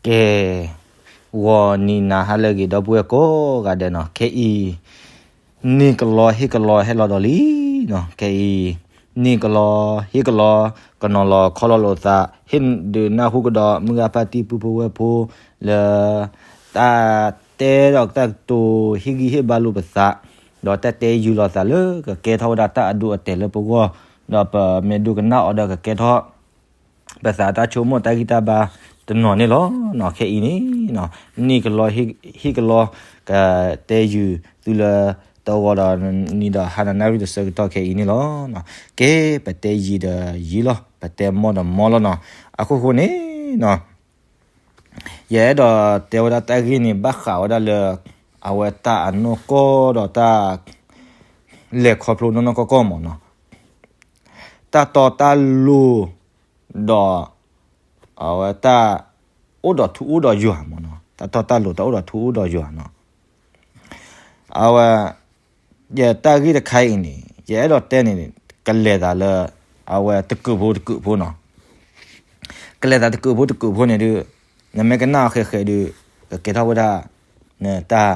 ကဲ, ဂီၤနံၤနၤဟါလၢအဂ့ၤ ဒီပုၢ်ဝဲၢ်ကိးဂၤဒဲးနီၤ, ခဲအံၤ န့ၢ်ကလီဟ့ၣ်ကလီဟဲလီၤဒီးလံနီၤ, ခဲအံၤ န့ၢ်ကလီဟ့ၣ်ကလီ ကနီၤလီၤခီလီၤလိာ်သး ဟ့ၣ်ဒုးနၢ်ဟူကဒီး မုၢ်ဂၤဖါတံၢ်ပုၢ်ဖိဝဲၢ်ဖိ လၢ တၢ်တဲဒီးတၢ်ကတိၤ ဟ့ၣ်ဂံၢ်ဟ့ၣ်ဘါလိာ်ပသး ဒီးတၢ်တဲယုာ်လီၤသးလၢ ကကဲထီၣ်ဝဲဒၣ်တၢ်အဒိအတဲာ်လၢပဂီၢ်, ဒီးပမ့ၢ်ဒိကနၣ်အီၤဒီးကကဲထီၣ် ပသးတၢ်ဆိကမိၣ်တၢ်ဂံၢ်တၢ်ဘါတနီၤန့ၣ်လီၤ. ခဲအံၤန့ၣ် န့ၢ်ကလီဟ့ၣ်ကလီ ကတဲယုာ်သုလၢ တဂီၤဒီးနံၤဒီးဟါနၤနၣ်ရံၣ်တဆၢကတီၢ်ခဲအံၤန့ၣ်လီၤ. ကဲ, ပတဲယံာ်ဒီးယံာ်လီၤ, ပတဲမီၢ်ဒီးမီၢ်လီၤနီၤ. အခိၣ်ဃိန့ၣ်နီၤ ယအဲၣ်ဒိးတဲဝဲဒၣ်တၢ်ဂ့ၢ်န့ၣ် ဘၣ်ဃးဝဲဒၣ်လၢ အဝဲတၢ်အနီၢ်ကီၢ်ဒီးတၢ် လဲၤခီဖျိနီၢ်နီၢ်ကီၢ်ကီၢ်မးနီၤ, တၢ်တီတၢ်လိၤ ဒီး အဝဲတၢ် အိၣ်ဒီးထူအိၣ်ဒီးယွၤမးနီၤ, တၢ်တီတၢ်လိၤ တၢ်အိၣ်ဒီးထူအိၣ်ဒီးယွၤနီၤ. အဝဲ ယတၢ်ဂ့ၢ်တခါအံၤန့ၣ် ယအဲၣ်ဒိးတဲန့ၣ် ကလဲၤသးလၢ အဝဲတကုးဖိတကုးဖိနီၤ. ကလဲၤသးတကုးဖိတကုးဖိန့ၣ်ဒုး နမ့ၢ်ကနၣ်အီၤဃဲးဃဲးဒုး ကကဲထီၣ်ဝဲဒၣ် နတၢ်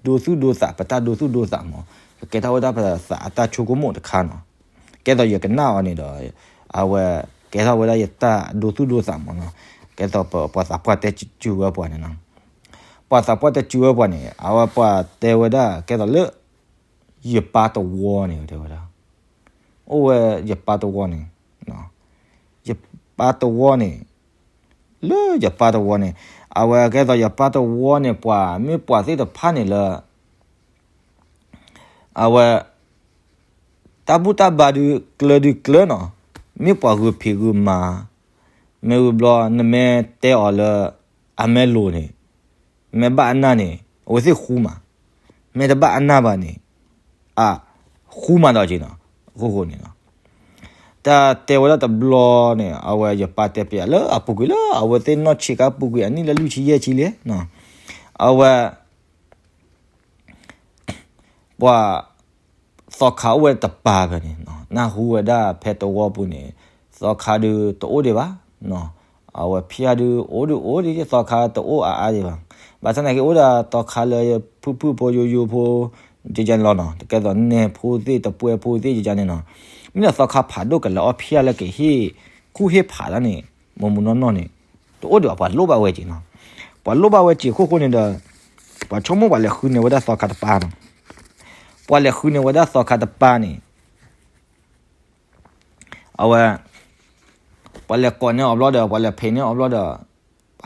ဒိသူၣ်ဒိသး ပတၢ်ဒိသူၣ်ဒိသးမး, ကကဲထီၣ်ဝဲဒၣ်ပသးအတၢ်ဆိကမိၣ်တခါနီၤ. ကဲသိးယကနၣ်အီၤန့ၣ်ဒီး အဝဲကဲထီၣ်ဝဲဒၣ်ယတၢ်ဒိသူၣ်ဒိသးမးနီၤ. ကဲသိးပှၤသးပှၢ်တဲစူၤဝဲပှၤန့ၣ်နီၤ. ပှၤသးပှၢ်တဲစူၤဝဲပှၤန့ၣ် အဝဲပှၤတဲဝဲဒၣ်ကဲသိးလၢ ယပၢ်တဝီန့ၣ် တဲဝဲဒၣ် အိၣ်ဝဲယပၢ်တဝီန့ၣ်, ယပၢ်တဝီန့ၣ်, လၢယပၢ်တဝီန့ၣ် အဝဲကဲသိးယပၢ်တဝီန့ၣ် ပှၤမ့ၢ်ပှၤသ့ၣ်တဖၣ်န့ၣ်လၢ အဝဲ တၢ်ဘူၣ်တၢ်ဘါဒုးကျၢၤဒုးကျၢၤနီၤ, မ့ၢ်ပှၤဂုာ်ဖံးဂုာ်မၤ, မ့ၢ်ဝံၤဘျီ နမ့ၢ်တဲအီၤလၢ အမ့ၢ်လိၤန့ၣ်, မ့ၢ်ဘၣ်အနၢ်န့ၣ် အဝဲသ့ၣ်ဃူမး, မ့ၢ်တဘၣ်အနၢ်ဘၣ်န့ၣ် အဃူမးဒီးက့ၤနီၤ, အဃိဃိန့ၣ်နီၤ. တၢ်တဲဝဲဒၣ်တဘျီန့ၣ် အဝဲယပၢ်တဲပျးလၢအပူၤကွံာ်လၢအဝဲသ့ၣ်နီၢ်ဆံးကါပူၤကွံာ်အနံၣ်လၢလွံၢ်ဆံယဲၢ်ဆံလဲၣ်, အဝဲ ပှၤ သီခါအိၣ်ဝဲတပၤဖဲန့ၣ်, နၢ်ဟူဝဲဒၣ်ဖဲတဝီပူၤန့ၣ် သီခါဒုးတအိၣ်ဒံးဘၣ်, အဝဲဖၠၣ်ဒုးအိၣ်ဒုးအိၣ်ဒံး သီခါတအိၣ်အါအါဒံးဘၣ်. ဘၣ်ဆၣ်သနာ်က့အိၣ်ဒီးသီခါလၢဖုၣ်ဖုၣ်ဖိယိယိဖိ ကကန့ၣ်လီၤနီၤ, တကဲသိးနဲၣ်ဖိသ့ၣ်တပှဲၤဖိသ့ၣ်ကကန့ၣ်နီၤ. မ့ၢ်ဒီးသီခါဖးဒိၣ်ကလဲၤအီၣ်ဖၠၣ်လၢကဟ့ၣ်ခူၣ်ဟ့ၣ်ဖးတၢ်န့ၣ် မိၢ်မုၢ်နီၢ်နီၢ်န့ၣ် တအိၣ်ဒံးဘၣ်, ပှၤလိၣ်ဘၣ်ဝဲက့ၤနီၤ. ပှၤလိၣ်ဘၣ်ဝဲက့ၤအခိၣ်ဃိန့ၣ်ဒီး ပှၤဆိကမိၣ်ပှၤလဲၤဃုန့ၢ်ဝဲဒၣ်သီခါတပၤနီၤ. ပှၤလဲၤဃုန့ၢ်ဝဲဒၣ်သီခါတပၤန့ၣ် အဝဲ ပှၤလဲၤကိးန့ၢ်အီၤဘျီဒီး ပှၤလဲၤဖံးန့ၢ်အီၤဘျီဒီး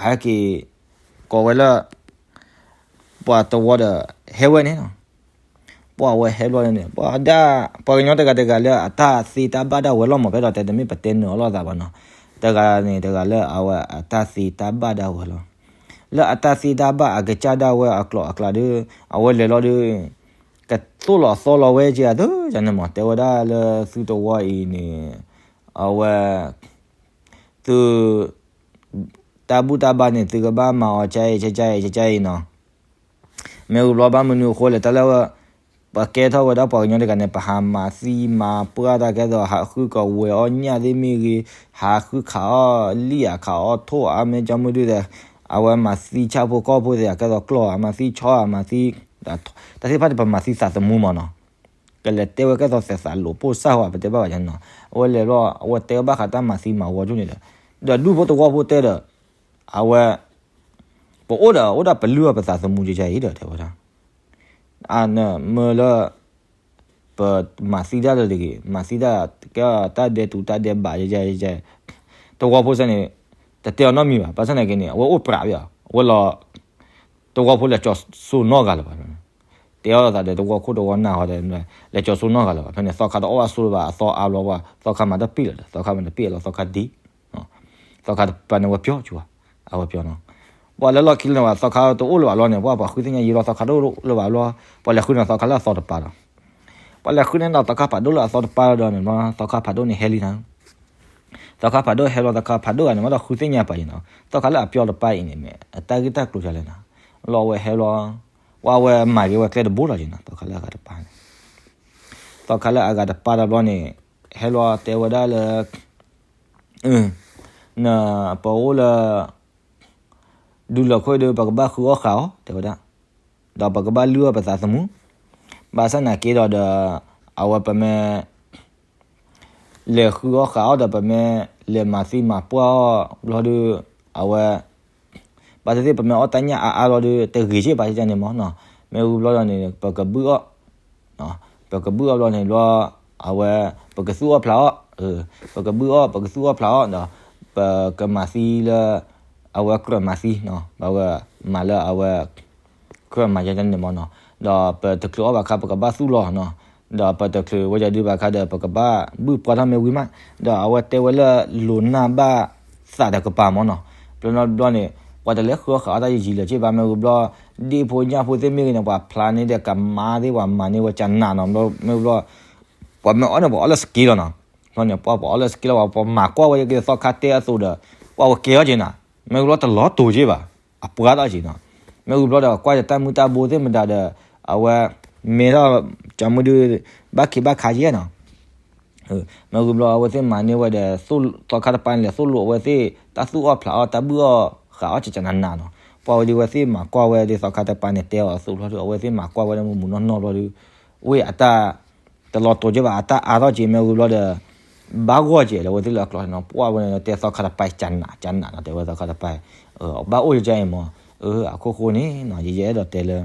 ဟဲက့ၤ ကိးဝဲလၢ ပှၤတဝီဒီး ဟဲဝဲန့ၣ်နီၤ. ပှၤဝဲဟဲဘျီန့ၣ် ပှၤဒၣ် ပှၤကညီတဂၤတဂၤလၢအတၢ်သ့တၢ်ဘၣ်ဒၣ်ဝဲလီၤမး ဖဲဒီးတဲတမ့ၢ်ပတဲနၢၤအီၤလိာ်သးဘၣ်နီၤ. တဂၤန့ၣ်တဂၤလၢအဝဲအတၢ်သ့တၢ်ဘၣ်ဒၣ်ဝဲလီၤ. လၢအတၢ်သ့တၢ်ဘၣ်အကစၢ်ဒၣ်ဝဲအကျိၤအကျဲဒုး အဝဲလဲၤလီၤဒုး ကသိၣ်လီၤသီလီၤဝဲက့ၤအသၢန့ၣ်မး တဲဝဲဒၣ်လၢသုတဝီအံၤန့ၣ် အဝဲ သု တၢ်ဘူၣ်တၢ်ဘါန့ၣ် သုကဘၣ်မၤအီၤကၠါအံၤ ကၠါအံၤ ကၠါအံၤနီၤ. မ့ၢ်ဝံၤဘျီဘၣ်မနုၤအဃိလဲၣ် တၢ်လၢ ပကဲထီၣ်ဝဲဒၣ်ပှၤကညီတဂၤန့ၣ် ပဟးမၤသံမၤပှၢ်တၢ်ကဲသိး ဟးဃုကဝဲၤအီၣ်ညၣ်သ့ၣ်မ့ၢ်ဂ့ၤ, ဟးဃုခးအီၣ်လံၣ်ဧါ ခးအီၣ်ထိၣ်ဧါ မ့ၢ်ကၠီမုၢ်ဒုၣ်ဒီး အဝဲမၤသံဆၣ်ဖိကီၢ်ဖိသ့ၣ် ကဲသိးကျီၢ်ဧါ မၤသံဆီဧါ မၤသံ တၢ်သ့ၣ်တဖၣ်န့ၣ် ပမၤသံသးသမူမးနီၤ. ကလဲၤတဲဝဲကဲသိးသဲးသးလိာ်ပိၢ်စၢ်ဝဲ ပတဲဘၣ်ဘၣ်န့ၣ်နီၤ. အဝဲလဲၤဘျီ အဝဲတဲဘၣ်ဃးတၢ်မၤသံမၤဝီဒ်န့ၣ်ဒီး ဒီးဒူၣ်ဖိတဝီဖိတဲဒီး အဝဲ ပအိၣ်ဒီး အိၣ်ဒၣ်ပလုၢ်အီၣ်ပသးသမူကကါအံၤဒီး တဲဝဲဒၣ် အနမၢလၢ ပမၤသံတၢ်လၢတဂ့ၤ မၤသံတၢ် ကဲတၢ်ဒဲးတူးတၢ်ဒဲးဘး တဝီဖိစ့ၢ်န့ၣ် တတဲအီၤနီတမံၤဘၣ်. ဘၣ်ဆၣ်သနာ်က့န့ၣ် အဝဲအိၣ်ပြးဘၣ် အဝဲလီၤ တဝီဖိလဲၤကၠီၤစိနီတဂၤလၢၤဘၣ်. တဲအီၤသးဒီးတဝီခိၣ်တဝီနၢ်ဟီဒီး လဲၤကၠီၤစိနီတဂၤလၢၤဘၣ်. ဖဲန့ၣ် သီခါတအီၣ်ဘၣ်စိလၢၤဘၣ် အသီအါဘျီဘၣ် သီခါမၤတၢ်ပ့ၢ်လီၤဒီး သီခါမၤတၢ်ပ့ၢ်အလီၤ သီခါဒံ သီခါတပၤန့ၣ် ဝဲပျီကၠူၤဘၣ် အဝဲပျီနီၤ. ပှၤလၢလီၢ်ခံလၢၤဘၣ် သီခါတအိၣ်လၢၤဘၣ်ဘျီန့ၣ် ပှၤပှၤဃုသ့ၣ်ညါယံာ်လီၤ သီခါတအိၣ်လၢၤဘၣ်ဘျီ ပှၤလဲၤဃုန့ၢ်သီခါလၢအသီတပၤဒီး ပှၤလဲၤဃုန့ၢ်ဒီးသီခါဖးဒိၣ်လၢအသီတပၤဒီးန့ၣ် သီခါဖးဒိၣ်န့ၣ်ဟဲလံနီၤ. သီခါဖးဒိၣ်ဟဲလီၤ သီခါဖးဒိၣ်ဂၤန့ၣ် မ့ၢ်ဒီးဃုသ့ၣ်ညါပှၤယံာ်နီၤ သီခါလၢအပျီတပၤအံၤန့ၣ် မ့ၢ်အတၢ်ဂ့ၢ်တၢ်ကျိၤဒ်လဲၣ်နီၤ. လီၤဝဲဟဲလီၤ ပှၤဝဲမၤက့ၤဝဲကျဲတဘိလီၤယံာ်နီၤ သီခါလၢအဂၤတပၤန့ၣ် သီခါလၢအဂၤတပၤဒီးဘျီန့ၣ် ဟဲလီၤတဲဝဲဒၣ်လၢ နပအိၣ်လၢ ဒူလီၢ်ခိၣ်ဒီး ပကဘၣ်ဃုအီၣ်ဃာ်အီၣ် တဲဝဲဒၣ်, ဒီးပကဘၣ်လုၢ်အီၣ်ပသးသမူ, ဘၣ်ဆၣ်နာ်က့ဒီးဒီး အဝဲပမ့ၢ် လဲၤဃုအီၣ်ဃာ်အီၣ်ဒီး ပမ့ၢ်လဲၤမၤသံမၤပှၢ်အီၣ်ဘျီဒီး အဝဲ ဘၣ်သ့ၣ်သ့ၣ် ပမ့ၢ်အီၣ်တၢ်ညၣ်အါအါလီၤဒီး တဂ့ၤက့ဘၣ်န့ၣ်မ့ၢ်နီၤ. မ့ၢ်ဝံၤဘျီဒီးန့ၣ် ပကဘုၣ်အီၣ်, ပကဘုၣ်အီၣ်ဘျီန့ၣ်ဘျီ အဝဲ ပကသူၣ်အီၣ်ဖျးအီၣ်, ပကဘုၣ်အီၣ် ပကသူၣ်အီၣ်ဖျးအီၣ်ဒီး ပကမၤသံလၢ အဝဲကြၢးမၤသံနီၤ, အဝဲမၤလၢအဝဲ ကြၢးမၤယဲန့ၣ်မ့ၢ်နီၤ, ဒီးပတချုးအီၣ်ဘၣ်ခါ ပကဘၣ်သူၣ်လီၤနီၤ, ဒီးပတချုးဝဲယဒုဘၣ်ခါဒီး ပကဘၣ်ဘုၣ်ပှၢ်ထီၣ်မ့ၢ်ဝံၤမး, ဒီးအဝဲတဲဝဲလၢလိၣ်နၢ်ဘၣ်သးတကပၤမ့ၢ်နီၤ, ဘျီဘျီန့ၣ် ပှၤတလဲၤဃုအီၣ်ဃာ်အီၣ်တၢ်ယံာ်ယံာ်လၢၤက့ဘၣ် မ့ၢ်ဝံၤဘျီ ဒ့ၣ်ဖိညၣ်ဖိသ့ၣ်မ့ၢ်ဂ့ၤန့ၣ် ပှၤဖျါန့ၢ်ဒီးကမါသ့ၣ် ပှၤမၤန့ၢ်ဝဲကနးနီၤ, မ့ၢ်ဝံၤဘျီ ပှၤမ့ၢ်အီၣ်န့ၣ် ပှၤအီၣ်လၢစက့လီၤနီၤ, ဘျီန့ၣ် ပှၤပှၤအီၣ်လၢစက့လီၤ ပှၤပှၤမၤကွၢ်ဝဲက့ၤသီခါတဲအသိးဒီး ပှၤဝဲကဲအီၣ်က့ၤနၤ, မ့ၢ်ဝံၤဘျီတလီၤတိာ်က့ဘၣ်, အပှၢ်ထီၣ်က့နီၤ, မ့ၢ်ဝံၤဘျီဒီး ကွၢ်ယတၢ်မုၢ်တၢ်ဘိသ့ၣ်မတၤဒီး အဝဲ မ့ၢ်ထီၣ် ကၠီမုၢ်ဒု ဘၣ်ခ့ဘၣ်ခါက့နီၤ မ့ၢ်ဝံၤဘျီ အဝဲသ့ၣ်မၤန့ၢ်ဝဲဒီး သီခါတပၤန့ၣ်လဲၤသိၣ်လိအဝဲသ့ၣ် တၢ်သူၣ်အီၣ်ဖျးအီၣ် တၢ်ဘုၣ်အီၣ်ဃာ်အီၣ်ကကနးနးနီၤ, ပှၤဝဲဒ်ဝဲသ့ၣ်မၤကွၢ်ဝဲဒ်သီခါတပၤန့ၣ်တဲအီၤအသိးဘျီဒီး အဝဲသ့ၣ်မၤကွၢ်ဝဲဒ်မုၢ်မုၢ်နီၢ်နီၢ်ဘျီဒီး ဝဲအတၢ် တလီၤတိာ်က့ဘၣ် အတၢ်အါထီၣ်က့ မ့ၢ်ဝံၤဘျီဒီး ဘၣ်ဂီၢ်က့လၢအဝဲသ့ၣ်လၢအကျိၤနီၤ, ပှၢ်ဝဲန့ၣ်တဲသီခါတပၤကနးကနးနီၤ, တဲဝဲသီခါတပၤ ဘၣ်အိၣ်ကကဲအံၤမ့ၢ်, အခိၣ်ဃိန့ၣ်နီၤ ယယအဲၣ်ဒိးတဲလၢ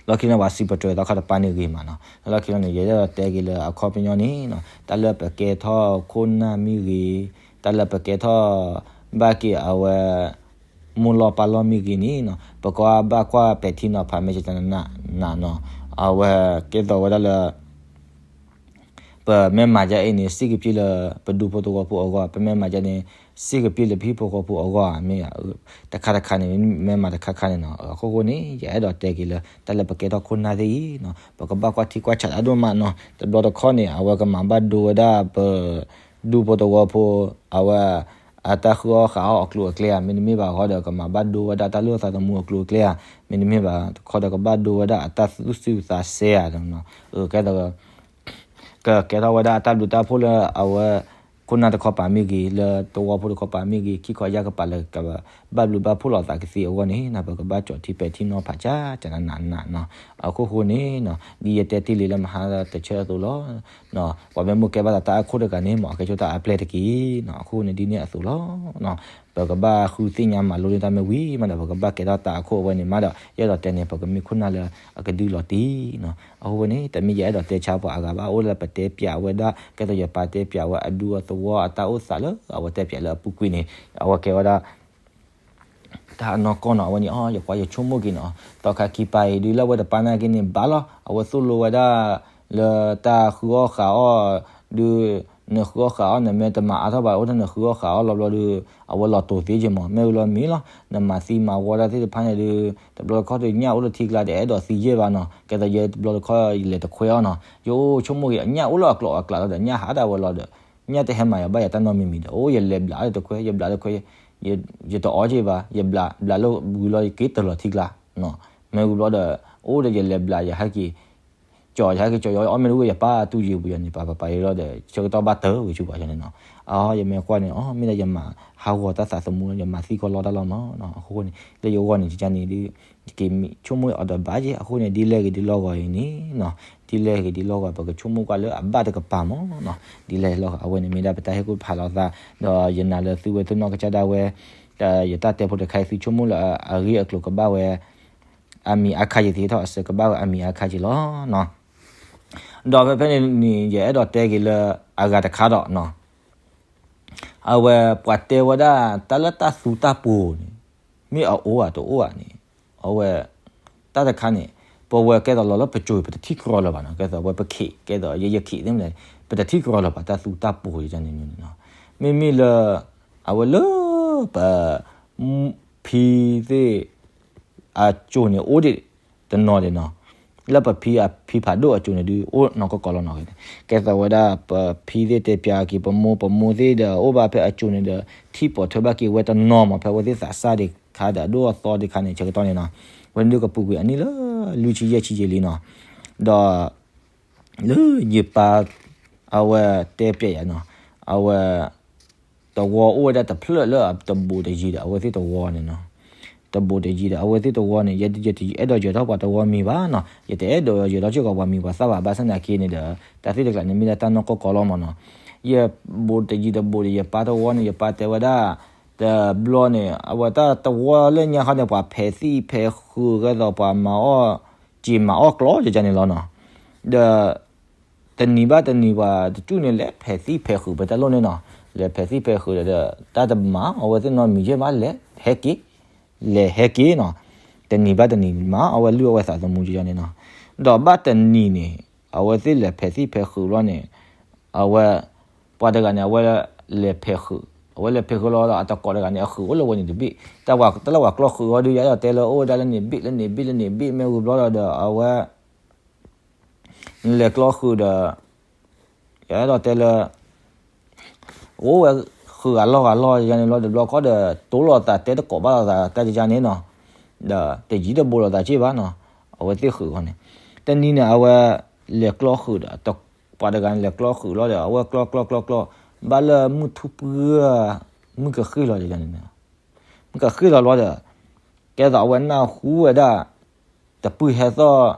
လီၢ်ခံန့ၣ် ပှၤစံးပတြၢၤသီခါတပၤန့ၣ်ဂ့ၤမးနီၤ, လီၢ်ခံန့ၣ် ယအဲၣ်ဒိးတဲက့ၤလၢအခီပညီန့ၣ်နီၤ တၢ်လၢပကဲထီၣ်ခိၣ်နၢ်မ့ၢ်ဂ့ၤ, တၢ်လၢပကဲထီၣ် ဘၣ်က့ၤအဝဲ မိၢ်လီၢ်ပၢ်လီၢ်မ့ၢ်ဂ့ၤန့ၣ်နီၤ ပကဘၣ်ကွၢ်ပဲာ်ထံနီၤဖး မ့ၢ်ကနးနးနီၤ, အဝဲကဲသိးဝဲဒၣ်လၢ ပမ့ၢ်မၤဒ်အံၤန့ၣ် စ့ၢ်ကပျ့ၢ်လၢပဒူဖိသဝီဖိအဂီၢ်, ပမ့ၢ်မၤဒ်န့ၣ် စ့ၢ်ကပျ့ၢ်လၢပဟံၣ်ဖိဃီဖိအဂီၢ်, မ့ၢ် တခါတခါန့ၣ် မ့ၢ်မၤတခါခါန့ၣ်နီၤ, အခိၣ်ဃိန့ၣ် ယအဲၣ်ဒိးတဲက့ၤလၢ တၢ်လၢပကဲထီၣ်ခိၣ်နၢ်သ့ၣ်အံၤနီၤ ပကဘၣ်ကွၢ်ထံကွၢ်ဆးတၢ်ဒိၣ်မးနီၤ, တဘျီတခီၣ်န့ၣ် အဝဲကမၤဘၣ်ဒိဝဲဒၣ်ပ ဒူဖိသဝီဖိ အဝဲ အတၢ်ဃုအီၣ်ဃာ်အီၣ်အကျိၤအကျဲဧါ, မ့တမ့ၢ်ဘၣ်ဃီဒီး ကမၤဘၣ်ဒိဝဲဒၣ်တၢ်လၢသးသမူအကျိၤအကျဲဧါ, မ့တမ့ၢ်ဘၣ်တခီဒီး ကဘၣ်ဒိဝဲဒၣ်အတၢ်သူၣ်စူၤသးစဲဧါ, ကဲသိး ကကဲထီၣ်ဝဲဒၣ်အတၢ်ဘျုးတၢ်ဖှိၣ်လၢအဝဲ ခိၣ်နၢ်တခီပၤမ့ၢ်ဂ့ၤ, လၢသဝီဖိတခီပၤမ့ၢ်ဂ့ၤ, ခံခီယၢ်ကပၤလၢကဘၣ်ဘျုးဘၣ်ဖှိၣ်လိာ်သးကသ့အဂီၢ်န့ၣ်နီၤ, ပကဘၣ်ကၠီထံပဲာ်ထံနီၤဖးကနးနးနီၤ, အခိၣ်ဃိန့ၣ်နီၤ ဒ်ယတဲတ့ၢ်လံလၢမဟါတဆၢအသိးလီၤ. ပှၤမ့ၢ်မိၢ်ကဲဘၣ်သးတၢ်အခိၣ်တဂၤန့ၣ် မ်အကဲဆိတၢ်အပျဲၢ်တက့ၢ်နီၤ, အခိၣ်ဃိန့ၣ်ဒ်န့ၣ်အသိးလီၤ. ပကဘၣ်ဃုသ့ၣ်ညါမၤလိန့ၢ်တၢ်မ့ၢ်ဝံၤမးဒီး ပကဘၣ်ကဲထီၣ်တၢ်အခိၣ်အဝဲန့ၣ်မးဒီး ယအဲၣ်ဒိးတဲန့ၣ် ပကမ့ၢ်ခိၣ်နၢ်လၢအကဒုလီၤတံၢ်နီၤ, အဃိန့ၣ် တမ့ၢ်ယအဲၣ်ဒိးတဲဆါပှၤအဂၤဘၣ်, အိၣ်လၢပတဲပၠးဝဲဒၣ် ကဲသိးယပၢ်တဲပၠးဝဲအဒူအသဝီအတၢ်အိၣ်သးလၢအဝဲတဲပၠးလၢအပူၤကွံာ်န့ၣ် အဝဲကဲဝဲဒၣ် တၢ်အနီၢ်ကီၢ်နီၤ, အဝဲန့ၣ် အီ ယကွၢ်ယဆိကမိၣ်က့ၤနီၤ, သီခါခံပၤအံၤဒုး လၢအဝဲတပာ်နာ်က့န့ၣ် ဘၣ်လီၤ, အဝဲသိၣ်လိဝဲဒၣ် လၢတၢ်ဃုအီၣ်ဃာ်အီၣ် ဒုး နဃုအီၣ်ဃာ်အီၣ် နမ့ၢ်တမၤအါထီၣ်ဘၣ် အိၣ်ထဲနဃုအီၣ်ဃာ်အီၣ်လီၤဘျီဒီး အဝဲလီၤတိာ်သ့က့မး, မ့ၢ်ဝံၤလီၤမ့ၢ်လီၤ, နမၤသံမၤဝီတၢ်သ့ၣ်တဖၣ်န့ၣ်ဒုး တဘျီတခီၣ်ဒုး ညၣ်အိၣ်လၢထံကျါ တအဲၣ်ဒိးသံယဲၢ်ဘၣ်နီၤ, ကဲသိးယဲတဘျီတခီၣ် ယလဲၤတခွဲအီၤနီၤ, ယအိၣ်ဆိကမိၣ်က့ၤ ညၣ်အိၣ်လၢအကျိၤအကျဲလီၤဒီး ညၣ်ဟးဒၣ်ဝဲလီၤဒီး ညၣ်တဟဲမၤယၤဘၣ်ယၤတၢ်နီတမံၤမံၤဒီး အိၣ်ယလဲၤဘျးလၢတခွဲ ယဘျးတခွဲ ယတအီက့ၤဘၣ်, ယဘျးဘျးလၢဝံၤလီၤ ယက့ၤတၢ်လီၤထံကျါ, မ့ၢ်ဝံၤဘျီဒီး အိၣ်ဒီးယလဲၤဘျး ယဟဲက့ၤ ကၠီ ယဟဲက့ၤကၠီ ယအီၣ်မ့ၢ်တအိၣ် ယပၢ်တူၢ်ယံၤပူၤယၤန့ၣ် ပၢ်ပၢ်ပၢ်ယလီၤဒီး ဆၢကတီၢ်ဘၣ်တၢ်ဝံၤဆူပှၤယၤန့ၣ်နီၤ, အီ ယမ့ၢ်ကွၢ်န့ၣ် အီ မ့ၢ်ဒၣ်ယမၤဟးဂီၤတၢ်သးသမူလီၤ ယမၤသံကီၢ်လီတၢ်လီၤမးနီၤ, အဃိန့ၣ် လၢယဂီၢ်န့ၣ် ကကန့ၣ်ဒုး ယက့ၤမံဆိကမိၣ်အီၤဒီးဘၣ်ယဲ အဃိန့ၣ် ဒ်လဲၣ်ဂ့ၤဒ်လီၢ်ဂီၤအံၤန့ၣ်နီၤ, ဒ်လဲၣ်ဂ့ၤဒ်လီၢ်ဂီၤ ပကဆိကမိၣ်ကွၢ်လၢအဘၣ်တကပၤမးနီၤ, ဒ်လဲၣ်လီၢ်ဂီၤ အဝဲန့ၣ်မ့ၢ်ဒၣ်ပတၢ်ဟ့ၣ်ကူၣ်ဖးလိာ်သး, ဒီးယနာ်လၢသုဝဲသ့ၣ်နီၢ်ကစၢ်ဒၣ်ဝဲ ယတၢ်တဲဖိတခါအံၤ သုဆိကမိၣ်လၢအဂ့ၢ်အကျိၤကဘၣ်ဝဲ အမံၤအခါယံၤ သ့ၣ်ထီၣ်အစၢကဘၣ်ဝဲအမံၤအခါယံၤလီၤနီၤ, ဒီးဖဲဖဲန့ၣ်န့ၣ် ယအဲၣ်ဒိးတဲက့ၤလၢအဂၤတခါဒီးနီၤ အဝဲပှၤတဲဝဲဒၣ် တၢ်လၢတၢ်သူတၢ်ပှိၤန့ၣ် မ့ၢ်အအိၣ်ဧါတအိၣ်ဧါန့ၣ် အဝဲ တၢ်တခါန့ၣ် ပဝဲကဲသိးလီၤလၢပစိၤ ပတထံၣ်ကြီလၢၤဘၣ်နီၤ ကဲသိးဝဲပခ့ၣ် ကဲသိးယဲယခ့ၣ်သ့ၣ်မနုၤ ပတထံၣ်ကြီလၢၤဘၣ် တၢ်သူတၢ်ပှိၤယန့ၣ်န့ၣ်နီၤ မ့မ့ၢ်လၢ အဝဲလၢပ ဖံသ့ၣ် အစိၤန့ၣ် အိၣ်ဒံးတနီၤဒံးနီၤ လၢပဖံအဖံဖးဒိၣ်အစိၤန့ၣ်ဒုး အိၣ်နီၢ်ကီၢ်ကီၢ်လီၤနီၤ ကဲသိးဝဲဒၣ်ပဖံသ့ၣ်တဲပၠးက့ၤ ပမိၢ်ပမိၢ်သ့ၣ်ဒီး အိၣ်ဘၣ်ဖဲအစိၤန့ၣ်ဒီး ထံၣ်ပိာ်ထွဲဘၣ်က့ၤဝဲတနီၤမး ဖဲအဝဲသ့ၣ်သးစၢ်ဒံးခါဒီး အဒိၣ်အသီဒံးခါန့ၣ် ဆၢကတီၢ်န့ၣ်နီၤ ဝဲန့ၣ်ဒုးကပူၤကွံာ်အနံၣ်လၢ လွံၢ်ဆံယဲၢ်ဆံယဲၢ်လံနီၤ ဒီး လၢယပၢ် အဝဲတဲပျဲယၤနီၤ အဝဲ သဝီအိၣ်ဝဲဒၣ်တဖျၢၣ်လၢအတဘူးတယံၤဒီး အဝဲသ့ၣ်သဝီန့ၣ်နီၤ တဘူးတယံၤဒီး အဝဲသ့ၣ်တဝီန့ၣ် ယတအဲၣ်ဒိးယၢၤထီၣ်ပှၤတဝီမံၤဘၣ်နီၤ, ယတအဲၣ်ဒိးယၢၤထီၣ်စ့ၢ်ကီးပှၤမံၤပှၤသၣ်ဘၣ် ဘၣ်ဆၣ်သနာ်က့န့ၣ်ဒီး တၢ်သ့ၣ်တကျါန့ၣ် မ့ၢ်ဒၣ်တၢ်နီၢ်ကီၢ်ကီလီၤမးနီၤ, ယဘူးတယံၤတဘူးဒီး ယပၢ်တဝီန့ၣ် ယပၢ်တဲဝဲဒၣ် တဘျီန့ၣ် အဝဲတၢ်တဝီလၢညါခီန့ၣ် ပှၤဖဲးသံၣ်ဖဲးဃုာ်ကဲသိးပှၤမၤအီၣ် က့ၤမၤအီၣ်ကျီယကန့ၣ်လီၤနီၤ, ဒီး တနံၤဘၣ်တနံၤပှၤတကၠူၣ်န့ၣ် လဲၤဖဲးသံၣ်ဖဲးဃုာ်ပတၢ်လိၣ်န့ၣ်နီၤ, လဲၤဖဲးသံၣ်ဖဲးဃုာ်ဒီး တၢ်တမၤအဝဲသ့ၣ်နီတမံၤယဲၢ်ဘၣ် လဲၤဟဲက့ၤ, လဲၤဟဲက့ၤနီၤ, တနံၤဘၣ်တနံၤမၤအဝဲလုၢ်အဝဲသးသမူယကန့ၣ်နီၤ, ဒီးဘၣ်တနံၤန့ၣ် အဝဲသ့ၣ်လဲၤဖဲးသံၣ်ဖဲးဃုာ်ဘျီန့ၣ် အဝဲ ပှၤတဂၤန့ၣ် အဝဲလဲၤဖဲးဃုာ်, အဝဲလဲၤဖဲးဃုာ်လီၤဒီး အတကိးတဂၤန့ၣ် အဃုာ်အိၣ်လၢဝဲန့ၣ်တဘ့ၣ်, တၢ်လၢပှၤကျီဃုာ်အီၤဒုး ယအဲၣ်ဒိးတဲလၢအိၣ်ဝဲဒၣ်လၢန့ၣ်ဘ့ၣ် လၢန့ၣ်ဘ့ၣ် လၢန့ၣ်ဘ့ၣ် မ့ၢ်ဝံၤဘျီဒီး အဝဲ လဲၤကျီဃုာ်ဒီး ယအဲၣ်ဒိးတဲလၢ အိၣ်ဝဲဃုာ်ဂၤလီၢ်ဂၤလီၢ်ယန့ၣ်လီၤ, တဘျီခီဒီး တိလိာ်သးတဲတကိးဘၣ်လိာ်သး တၢ်ယန့ၣ်နီၤ, ဒီးတယံၤတဘူးလိာ်သးစ့ၢ်ဘၣ်နီၤ, အဝဲသ့ၣ်ဃုာ်ဃီန့ၣ်, တနံၤန့ၣ် အဝဲလဲၤကျီဃုာ်ဒီး ပှၤတဂၤန့ၣ်လဲၤကျီဃုာ်လီၤဒီး အဝဲကျီကျီကျီကျီ ဘၣ်လၢမုၢ်ထူၣ်ပှၢ် မုၢ်ကဃ့ၢ်လီၤယန့ၣ်, မုၢ်ကဃ့ၢ်လီၤလီၤဒီး ကဲသိးအဝဲနၢ်ဟူဝဲဒၣ် တပုၢ်ဟဲသီၣ်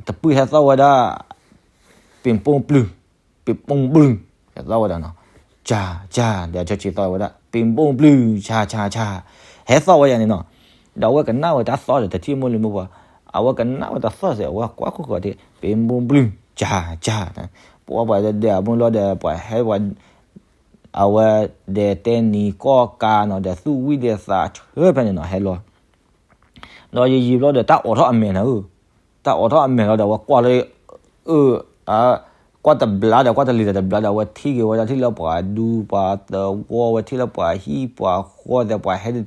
တပုၢ်ဟဲသီၣ်ဝဲဒၣ် ပ့ၤပိၢ်ပျုၢ်, ပ့ၤပိၢ်ပျုၢ်, ဟဲသီၣ်ဝဲဒၣ်နီၤ, ကၢ်ကၢ် ဒီးဆၢဆံသီၣ်ဝဲဒၣ် ပ့ၤပိၢ်ပျုၢ် ဆၢဆၢဆၢ, ဟဲသီၣ်ဝဲယၤန့ၣ်နီၤ, ဒီးအဝဲကနၣ်ဝဲတၢ်သီၣ်ဒီး တထံၣ်မိၢ်လံမိၢ်ပှၢ်, အဝဲကနၣ်ဝဲတၢ်သီၣ်စ့ၢ် အဝဲကွၢ်ခိၣ်ဃီၤတ့ၢ် ပ့ၤပိၢ်ပျုၢ် ကၢ်ကၢ်, ပှၤပှၤဒဲးအမုၢ်လီၤဒီး ပှၤဟဲပှၤ အဝဲဒဲးတဲနံၤကီၢ်ကးနီၤ ဒီးသူၣ်ဝံၣ်ဒဲးသးဆၢဖဲန့ၣ်နီၤ ဟဲလီၤ ဒီးယယံာ်ဘျီဒီး တၢ်အိးထီၣ်အမဲာ်နၤဧၢ, တၢ်အိးထီၣ်အမဲာ်လီၤဒီး အဝဲကွၢ်လၢ အၢ ကွၢ်တဘျါဒီး ကွၢ်တလံၤဒီးတဘျါဒီး အဝဲထံၣ်က့ၤဝဲဒၣ်ထံၣ်လၢပှၤဒူပှၤသဝီ အဝဲထံၣ်လၢပှၤဟံၣ်ပှၤဃီသဲး ပှၤဟဲတ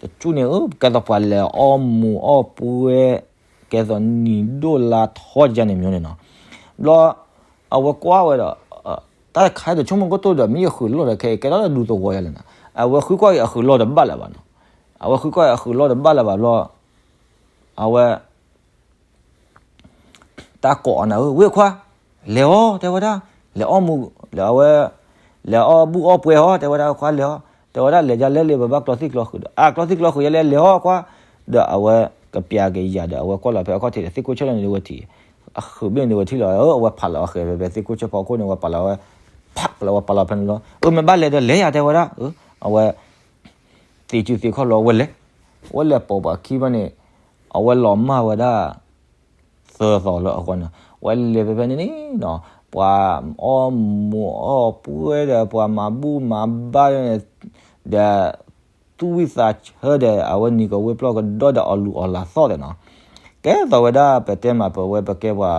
ကၠူၣ်န့ၣ်ဧၢ, ကဲသိးပှၤလဲၤအီၣ်မူးအီၣ်ပွဲ ကဲသိးနံၤဒိၣ်လါထီယန့ၣ်မ့ၢ်န့ၣ်နီၤ, ဘျီ အဝဲကွၢ်ဝဲဒီး တၢ်တခါတဆိကမိၣ်ကီၢ်တိၢ်ဒီး မ့ၢ်ယဃုာ်လီၢ်ဒီး ခဲအံၤကဲထီၣ်လၢဒူသဝီယလဲၣ်နီၤ, အဝဲဃုကွၢ်က့ၤအဃုာ်လီၢ်တဘၣ်လၢၤဘၣ်နီၤ, အဝဲဃုကွၢ်က့ၤအဃုာ်လီၢ်တဘၣ်လၢၤဘၣ်ဘျီ အဝဲ တၢ်ကိးအီၤနၤဧၢ, ဝ့ၢ်ခွါ, လဲၤအီၤ တဲဝဲဒၣ်, လဲၤအီၣ်မူး လဲၤအဝဲ လဲၤအီၣ်ဘူၣ်အီၣ်ပွဲအီၤ တဲဝဲဒၣ်, ခွါလဲၤအီၤ တဲဝဲဒၣ်, လဲၤဒ်လဲၣ်လံ ပဘၣ်ကျီသံၣ်ကျီဃုာ်ဒီး အါ ကျီသံၣ်ကျီဃုာ်ယလဲၣ် လဲၤအီၤခွါ, ဒီးအဝဲကပျးက့ၤယၤဒီး အဝဲကွၢ်လီၤဖဲအခီၣ်ထံးဒီး သ့ၣ်ခိၣ်ဆၢၣ်လၢန့ၣ်ဒုးဝဲထံၣ်, အဃုာ်ဘ့ၣ်န့ၣ်ဒုးဝဲထံၣ်လီၤ, အဝဲဖးလီၤအဃဲၤဖဲဖဲသ့ၣ်ခိၣ်ဆၢၣ်ဖီခိၣ်န့ၣ် အဝဲပာ်လီၤဝဲ ဖးလီၤဝဲပာ်လီၤဖဲန့ၣ်လီၤ, အမ့ၢ်ဘၣ်လဲၤဒီးလဲၤယၤ တဲဝဲဒၣ်, အဝဲ သ့ၣ်စုသ့ၣ်ခီၣ်လီၤဝဲလဲၤ, ဝဲလဲၤပိာ်ပှၤခံဘျီန့ၣ် အဝဲလီၤမၢ်ဝဲဒၣ် သၢသီလၢအဂီၢ်န့ၣ် ဝဲလဲၤဖဲဖဲန့ၣ်န့ၣ်နီၤ, ပှၤအီၣ်မူးအီၣ်ပွဲဒီး ပှၤမၤဘူၣ်မၤဘါန့ၣ် ဒီး သူၣ်ဝံၣ်သးဆၢဒီး အဝဲနံၤကဝ့ၤပျီၢ်ကဒီးဒီး အီၣ်လူၤအီၣ်လၤသီၣ်ဒီးနီၤ, ကဲသိးဝဲဒၣ် ပတဲမးပဝဲပကဲပှၤ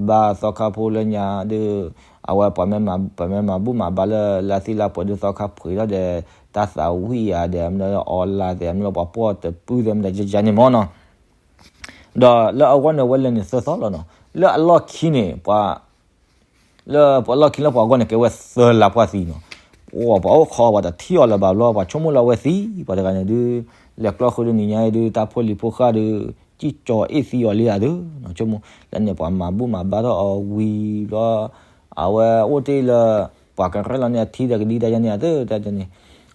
ဘါသီခါဖိလၢညါဒီး အဝဲပှၤမ့ၢ်မၤဘူၣ်မၤဘါလၢ လါသံလါပှဲၤဒီး သီခါဖှံးထီၣ်ဒီး တၢ်သးဝံၣ်ဧါဒီး မ့ၢ်လၢအီလါသဲး မ့ၢ်လၢပှၤပှီၢ်တပုၢ်သဲး မ့ၢ်ဒီးယန့ၣ်မ့ၢ်နီၤ, ဒီးလၢအဂီၢ်န့ၣ် ဝဲလဲၤန့ၣ်သၢသီလီၤနီၤ, လၢအလီၢ်ခံန့ၣ် ပှၤ လၢပှၤလီၢ်ခံလၢပှၤဂီၢ်န့ၣ် ကဲဝဲသၢလါပှၢ်သံနီၤ, ပှၤအိၣ်ခိးပှၤတထံၣ်အီၤလၢၤဘၣ်ဘျီ ပှၤဆိကမိၣ်လၢအဝဲသံ ပှၤတဂၤန့ၣ်ဒုး လဲၤကျီဃုာ်ဒီးနံၤညါအံၤဒုး တၢ်ဖိလံၤဖိဃၢ်ဒုး ကံၣ်ကၠီၤအ့ၣ်သံအီၤလံဧါဒုး ဆိကမိၣ် လၢန့ၣ်ပှၤမၤဘူၣ်မၤဘါထီၣ်အီၤဝံၤဘျီ အဝဲအိၣ်တ့ၢ်လၢ ပှၤကရၢလီၤန့ၣ် အထံဒီးကဒံတၢ်ယါန့ၣ် အတၢ်တၢ်န့ၣ်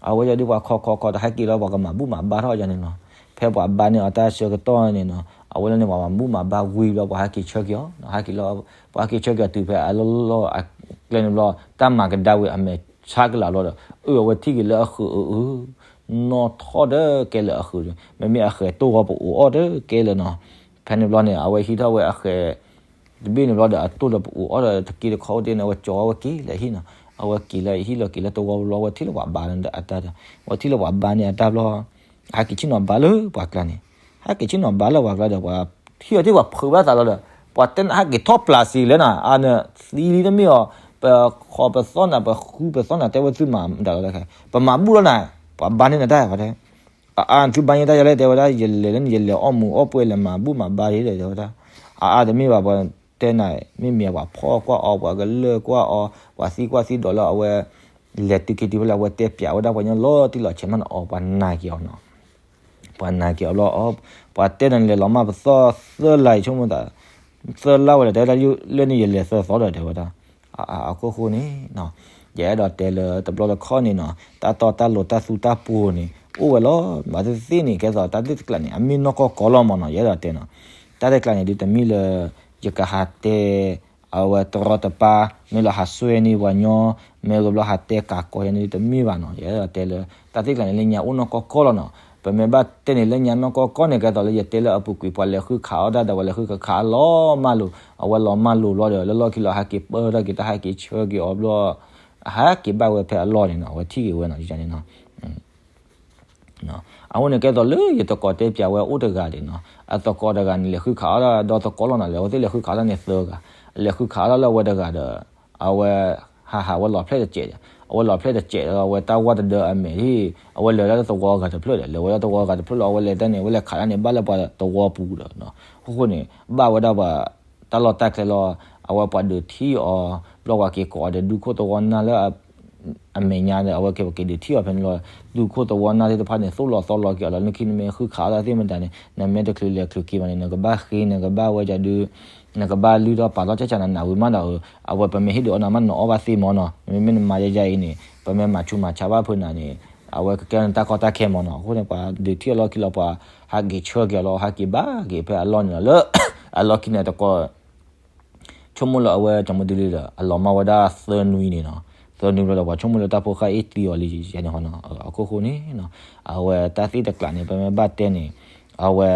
အဝဲယၤဒုးပှၤခီခီခီတဟဲက့ၤလီၤ ပှၤကမၤဘူၣ်မၤဘါထီၣ်ယၤန့ၣ်နီၤ, ဖဲပှၤဘါန့ၣ်အီၤတၢ်ဆၢကတီၢ်န့ၣ်နီၤ အဝဲလၢန့ၣ်ပှၤမၤဘူၣ်မၤဘါဝံၤဘျီ ပှၤဟဲက့ၤဆၢက့ၤအီၤ ဟဲက့ၤလီၤ ပှၤဟဲက့ၤဆၢက့ၤအီၤတုၤဖဲအလီၢ်လီၢ်အကျဲန့ၣ်ဘျီ တၢ်မၤကဒါဝံၤအမဲာ်ဆါကလာ်ဘျီဒီး အၢ အဝဲထံၣ်က့ၤလၢအဃုာ်အၢ နီၢ်ထီၣ်တကဲလၢအဃုာ် မ့မ့ၢ်အဃဲၤတိၢ်ဂီၤပအိၣ်အီၣ်တကဲလၢနီၤ, ဖဲန့ၣ်ဘျီန့ၣ် အဝဲဟံးထီၣ်ဝဲအဃဲၤ တဘ့ၣ်န့ၣ်ဘျီဒီး အတိၢ်ဒီးပအိၣ်အီၣ်ဒီးတက့တခီအိၣ်တ့ၢ်န့ၣ် အဝဲကၠီၤဝဲက့ၤလၢဟံၣ်နီၤ, အဝဲက့ၤလၢဟံၣ်လီၤက့ၤလၢတဝီဘျီ အဝဲထံၣ်လၢပှၤဘါန့ၣ်ဒီးအတၢ်ဒီး အဝဲထံၣ်လၢပှၤဘါန့ၣ်အတၢ်ဘျီ ဟဲက့ၤဆ့ၣ်နီၤဘါလၢပှၤကျါန့ၣ်, ဟဲက့ၤဆ့ၣ်နီၤဘါလၢပှၤကျါဒီး ပှၤထံၣ်အီၤတ့ၢ်ပှၤဖုးဘၣ်သးလီၤဒီး ပှၤတဲနၤဟဲက့ၤထီၣ်ပျၢ်စံးလၢနၤ အါနသံလံတမ့ၢ်အီၤ, ပခီပသီၣ်နၤ ပဃုပသီၣ်နၤ တဲဝဲသုမၤဒၣ်လီၤတခါ ပမၤဘူၣ်လီၤနၤ, ပှၤဘါန့ၣ်နတၢ်ဝဲတဲ အအါ သုဘါယဲတၢ်ယလဲၣ် တဲဝဲဒၣ် ယလဲၤလၢန့ၣ် ယလဲၤအီၣ်မူးအီၣ်ပွဲလဲၤမၤဘူၣ်မၤဘါဒ်လဲၣ် တဲဝဲဒၣ်. အအါ တမ့ၢ်ဘၣ် ပှၤတဲနၤ မ့မ့ၢ်ပှၤဖီၣ်ကွၢ်အီၤ ပှၤကလၢၢ်ကွၢ်အီၤ ပှၤသံကွၢ်သံဒိးလၢအဝဲ လဲၤတုၤက့ၤတုၤဖဲလဲၣ် အဝဲတဲပျးဝဲဒၣ်ပှၤကညီလီၤတံၢ်လီၤဆဲးမးန့ၣ်အီၤ ပှၤနာ်က့ၤအီၤနီၤ ပှၤနာ်က့ၤအီၤဘျီအီၤ ပှၤတဲနၤန့ၣ် လဲၤလီၤမၢ်ပသီၣ်သၢလါအံၤ ဆိကမိၣ်သး သၢလါဝဲဒီး တဲဝဲဒၣ် လၢန့ၣ်ယလဲၤသၢသီဒီး တဲဝဲဒၣ်. အအါ အခိၣ်ဃိန့ၣ် ယအဲၣ်ဒိးတဲလၢတဘျီတခီၣ်န့ၣ်နီၤ တၢ်တီတၢ်လိၤတၢ်သူတၢ်ပှိၤန့ၣ် အိၣ်ဝဲလီၤ. ဘၣ်သ့ၣ်သ့ၣ်န့ၣ် ကဲသိးတၢ်သ့ၣ်တကျါန့ၣ် အမ့ၢ်နီၢ်ကီၢ်ကီၢ်လီၤမၢ်နီၤ, ယအဲၣ်ဒိးတဲနီၤ. တၢ်သ့ၣ်တကျါန့ၣ်ဒုးတမ့ၢ်လၢ ယကဟးတဲ အဝဲတရီတပါ မ့ၢ်လၢဟးစွဲန့ၢ်ပှၤညီ မ့ၢ်ဂ့ၤဘျီဟးတဲကးကီးယၤန့ၣ်ဒုးတမ့ၢ်ဘၣ်နီၤ. ယအဲၣ်ဒိးတဲလၢ တၢ်သ့ၣ်တကျါန့ၣ် လၢညါအိၣ်နီၢ်ကီၢ်ကီၢ်လီၤနီၤ. ပမ့ၢ်ဘၣ်တဲန့ၣ် လၢညါနီၢ်ကီၢ်ကီၢ်န့ၣ် ကဲသိးလၢယတဲလၢအပူၤကွံာ် ပှၤလဲၤဃုခးအီၣ်တၢ်ဒီး ပှၤလဲၤဃုခးခးအလီၤမၢ်လိာ်, အဝဲလီၤမၢ်လိာ်ဘျီဒီး လၢလီၢ်ခံလီၤ ဟဲက့ၤပၢၢ်ထီၣ်က့ၤတၢ် ဟဲက့ၤဆှၢက့ၤအီၤဘျီ အဟဲက့ၤဘၣ်ဝဲဖဲအလီၢ်န့ၣ်နီၤ, အဝဲထံၣ်က့ၤဝဲနီၤ, န့ၣ် အဃိန့ၣ် ကဲသိးလၢယသကိးတဲပၠးဝဲအိၣ်တဂၤဒံးနီၤ, အသကိးတဂၤန့ၣ် လဲၤဃုခးအီၣ်တၢ်ဒီသကိးလီၤနီၤ, လဲၤဝဲသ့ၣ်လဲၤဃုခးအီၣ်တၢ်န့ၣ်သၢဂၤ, လဲၤဃုခးအီၣ်တၢ်လၢအဝဲတဂၤဒီး အဝဲ ဟးဟးဝဲလီၤဖျဲၣ်တစဲးဒီး အဝဲလီၤဖျဲၣ်တစဲးဒီး အဝဲတၢ်ဝၢ်တဒၢအမဲာ်ဒ် အဝဲလဲၤဒၣ်လၢသဝီဂၤတဖျၢၣ်ဒီး လဲၤဝဲဒၣ်သဝီဂၤတဖျၢၣ်လီၤ, အဝဲလဲၤတၢ်န့ၣ် အဝဲလဲၤခးတၢ်န့ၣ် ဘၣ်လၢပှၤသဝီပူၤဒီးနီၤ, အဃိန့ၣ် ဘၣ်ဝဲဒၣ်ပှၤ တၢ်လီၢ်တၢ်ကျဲလီၤ, အဝဲပှၤဒုးထံၣ်အီၤ ဘျီပှၤက့ၤကိးအီၤဒီး ဒူခိၣ်သဝီနၢ်လၢ အမဲာ်ညါဒီး အဝဲက့ၤပှၤက့ၤဒုးထံၣ်အီၤဖဲန့ၣ်လီၤ, ဒူခိၣ်သဝီနၢ်သ့ၣ်တဖၣ်န့ၣ် သိၣ်လီၤသီလီၤက့ၤအီၤလီၤ, လၢခံနမ့ၢ်ဃုခးအီၣ်တၢ်သ့ၣ်မတၤန့ၣ် နမ့ၢ်တချုးလဲၤချုးက့ၤဘၣ်န့ၣ် နကဘၣ်ဃ့ နကဘၣ်ဝဲကဒု နကဘၣ်လုၢ်ထီၣ်ပာ်လီၤ ကၢ်ကၢ်နးနးဝံၤမးဒီး အဝဲပမ့ၢ်ဟ့ၣ်ဒုးအီၣ်နၤမးနအီၣ်ဘၣ်သ့မၢ်နီၤ, မ့မ့ၢ်နမၤယဲယဲအံၤန့ၣ် ပမ့ၢ်မၤဆူးမၤဆါဘၣ်ဖုးနၤန့ၣ် အဝဲကကဲထီၣ်နတၢ်ကီတၢ်ခဲမၢ်နီၤ, အဃိန့ၣ် ပှၤဒုးထံၣ်အီၤလီၢ်ခံလီၤ ပှၤဟးက့ၤဆှၢက့ၤအီၤလီၤ, ဟးက့ၤဘၣ်က့ၤဖဲအလီၢ်န့ၣ်လီၤ, လၢ အလီၢ်ခံန့ၣ်တကိး ဆိကမိၣ်လၢအဝဲ ကၠီမဒုလံဒီး အလီၤမၢ်ဝဲဒၣ်သၢနွံန့ၣ်နီၤ, သၢနွံဘျီဒီး ပှၤဆိကမိၣ်လၢတၢ်ဖိဃၢ်အ့ၣ်သံအီၤလံယဲန့ၣ်ဟီနီၤ, အခိၣ်ဃိန့ၣ်နီၤ, အဝဲတၢ်သ့ၣ်တကျးန့ၣ် ပမ့ၢ်ဘၣ်တဲန့ၣ် အဝဲ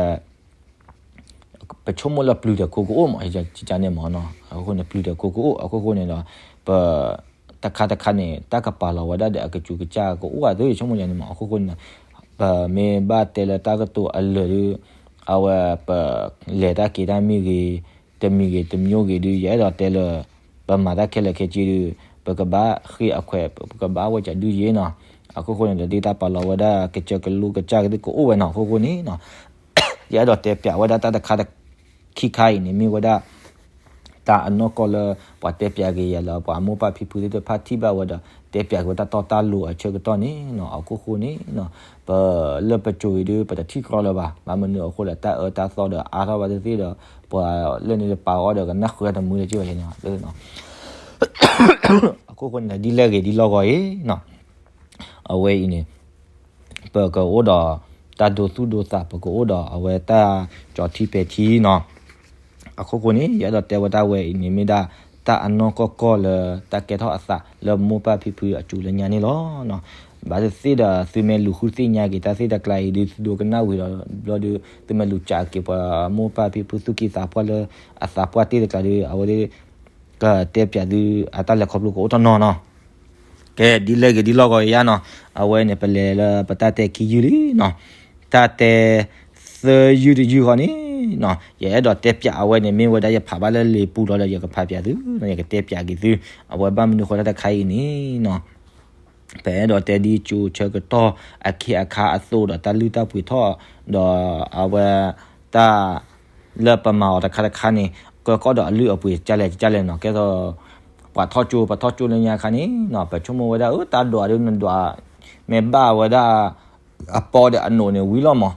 ပဆိကမိၣ်လၢပျုၤဒီးခိကအိၣ်မး ယန့ၣ်မၢ်နီၤ, အဃိန့ၣ် ပျုၤဒီးခိကအိၣ် အခိၣ်ဃိန့ၣ်ဒီး ပ တခါတခါန့ၣ် တၢ်ကပာ်လီၤဝဲဒၣ်ဒီးအကစူးကစၢ်ကအိၣ်ဝဲသ့ ယဆိကမိၣ်ယဲန့ၣ်မၢ်, အခိၣ်ဃိန့ၣ် ပမ့ၢ်ဘၣ်တဲလၢတၢ်ကတိၤအလၢာ်ဒီး အဝဲ ပလဲၤတၢ်က့ၤတၢ်မ့ၢ်ဂ့ၤ, တမံၤဂ့ၤ တမံၤဂ့ၤဒီး ယအဲၣ်ဒိးတဲလၢ ပမၤတၢ်ခဲလၢာ်ခဲဆ့ဒီး ပကဘၣ်ဃ့အခွဲး ပကဘၣ်ဝဲကဒုယဲနီၤ, အခိၣ်ဃိန့ၣ်ဒီး ဒ်တၢ်ပာ်လီၤဝဲဒၣ် ကစၢၢ်ကလိကစၢ်ကသ့ၣ်ကအိၣ်ဝဲနီၤ, အခိၣ်ဃိန့ၣ်နီၤ ယအဲၣ်ဒိးတဲပၠးဝဲဒၣ်တၢ်တခါတ ခံခါအံၤန့ၣ် မ့ၢ်ဝဲဒၣ် တၢ်အနီၢ်ကီၢ်လၢ ပှၤတဲပၠးက့ၤယၤလၢ ပှၤမိၢ်ပၢ်ဖံဖုသ့ၣ်တဖၣ်ထံၣ်ဘၣ်ဝဲဒီး တဲပၠးက့ၤဝဲတၢ်တီတၢ်လိၤအဆၢကတီၢ်န့ၣ်နီၤ, အခိၣ်ဃိန့ၣ်နီၤ ပလၢပစိၤအံၤဒီး ပတထံၣ်ကြီလၢၤဘၣ်, ဘၣ်မနုၤအဃိလဲၣ် တၢ်အၢတၢ်သီဒီးအါထီၣ်ဘၣ်သ့ၣ်သ့ၣ်ဒီး ပှၤလၢန့ၣ်ပာ်အီၤဒီးကနၣ်ဃုတမုာ်လၢၤဘၣ်န့ၣ်, အခိၣ်ဃိန့ၣ် ဒ်လဲၣ်ဂ့ၤဒ်လီၢ်ဂီၤအံၤနီၤ အဝဲအံၤန့ၣ် ပကအိၣ်ဒီးတၢ်ဒိသူၣ်ဒိသး ပကအိၣ်ဒီးအဝဲတၢ်ကၠီထံပဲာ်ထံနီၤ, အခိၣ်ဃိန့ၣ် ယအဲၣ်ဒိးတဲဝဲတၢ်ဝဲအံၤန့ၣ် မ့ၢ်ဒၣ်တၢ်အနီၢ်ကီၢ်ကီၢ်လၢ တၢ်ကဲထီၣ်အသးလၢမိၢ်ပၢ်ဖံဖုအစိၤလၢညါန့ၣ်လီၤ. ဘၣ်သ့ၣ်သ့ၣ်ဒီး သုမ့ၢ်လူၤဃုသ့ၣ်ညါက့ၤတၢ်သ့ၣ်တကျါအံၤဒီး သုဒိကနၣ်ဝံၤဒီး ဘျီဒီး သုမ့ၢ်လူၤစးက့ၤပှၤမိၢ်ပၢ်ဖံဖုသူၣ်ကံၢ်သးပှၢ်လၢအသးပှၢ်တ့ၢ်တကျါဒီး အဝဲသ့ၣ် ကတဲပၠးသုအတၢ်လဲၤခီဖျိကအိၣ်ထီၣ်နီၤနီၤ, ကဲ ဒ်လဲၣ်ဂ့ၤဒ်လီၢ်ဂီၤအံၤနီၤ, အဝဲန့ၣ် ပလဲၤလၢပတၢ်တဲခံယုၢ်လံနီၤ, တၢ်တဲ သၢယုၢ်တယုၢ်ဃီန့ၣ်နီၤ ယအဲၣ်ဒိးတဲပၠးအဝဲန့ၣ် မ့ၢ်ဝဲဒၣ်ယဖးဘၣ်လၢလံာ်ပူၤလီၤဒီး ယကဖးပၠးသု, ယကတဲပၠးက့ၤသု, အဝဲဘၣ်မနုၤဃိတၢ်တခါအံၤန့ၣ်နီၤ ပအဲၣ်ဒိးတဲဒ်ကၠိဆၢကတီၢ်အခ့အခါအသိးဒီး တၢ်လုၢ်တၢ်ပှ့ၤထီၣ်ဒီး အဝဲ တၢ် လၢပမၤအီၤတခါတခါန့ၣ် ကဲကီၢ်ဒီးအလုၢ်အပှ့ၤကလဲၣ်ကလဲၣ်နီၤ, ကဲသိး ပှၤထီၣ်ကၠိ ပထီၣ်ကၠိလၢညါခါန့ၣ်နီၤ ပဆိကမိၣ်ဝဲဒၣ် အၢ တၢ်ဒွးဒီးနဒွး မ့ၢ်ဘၣ်ဝဲဒၣ် အပီဒီးအနိးန့ၣ်ဝံၤလီၤမး,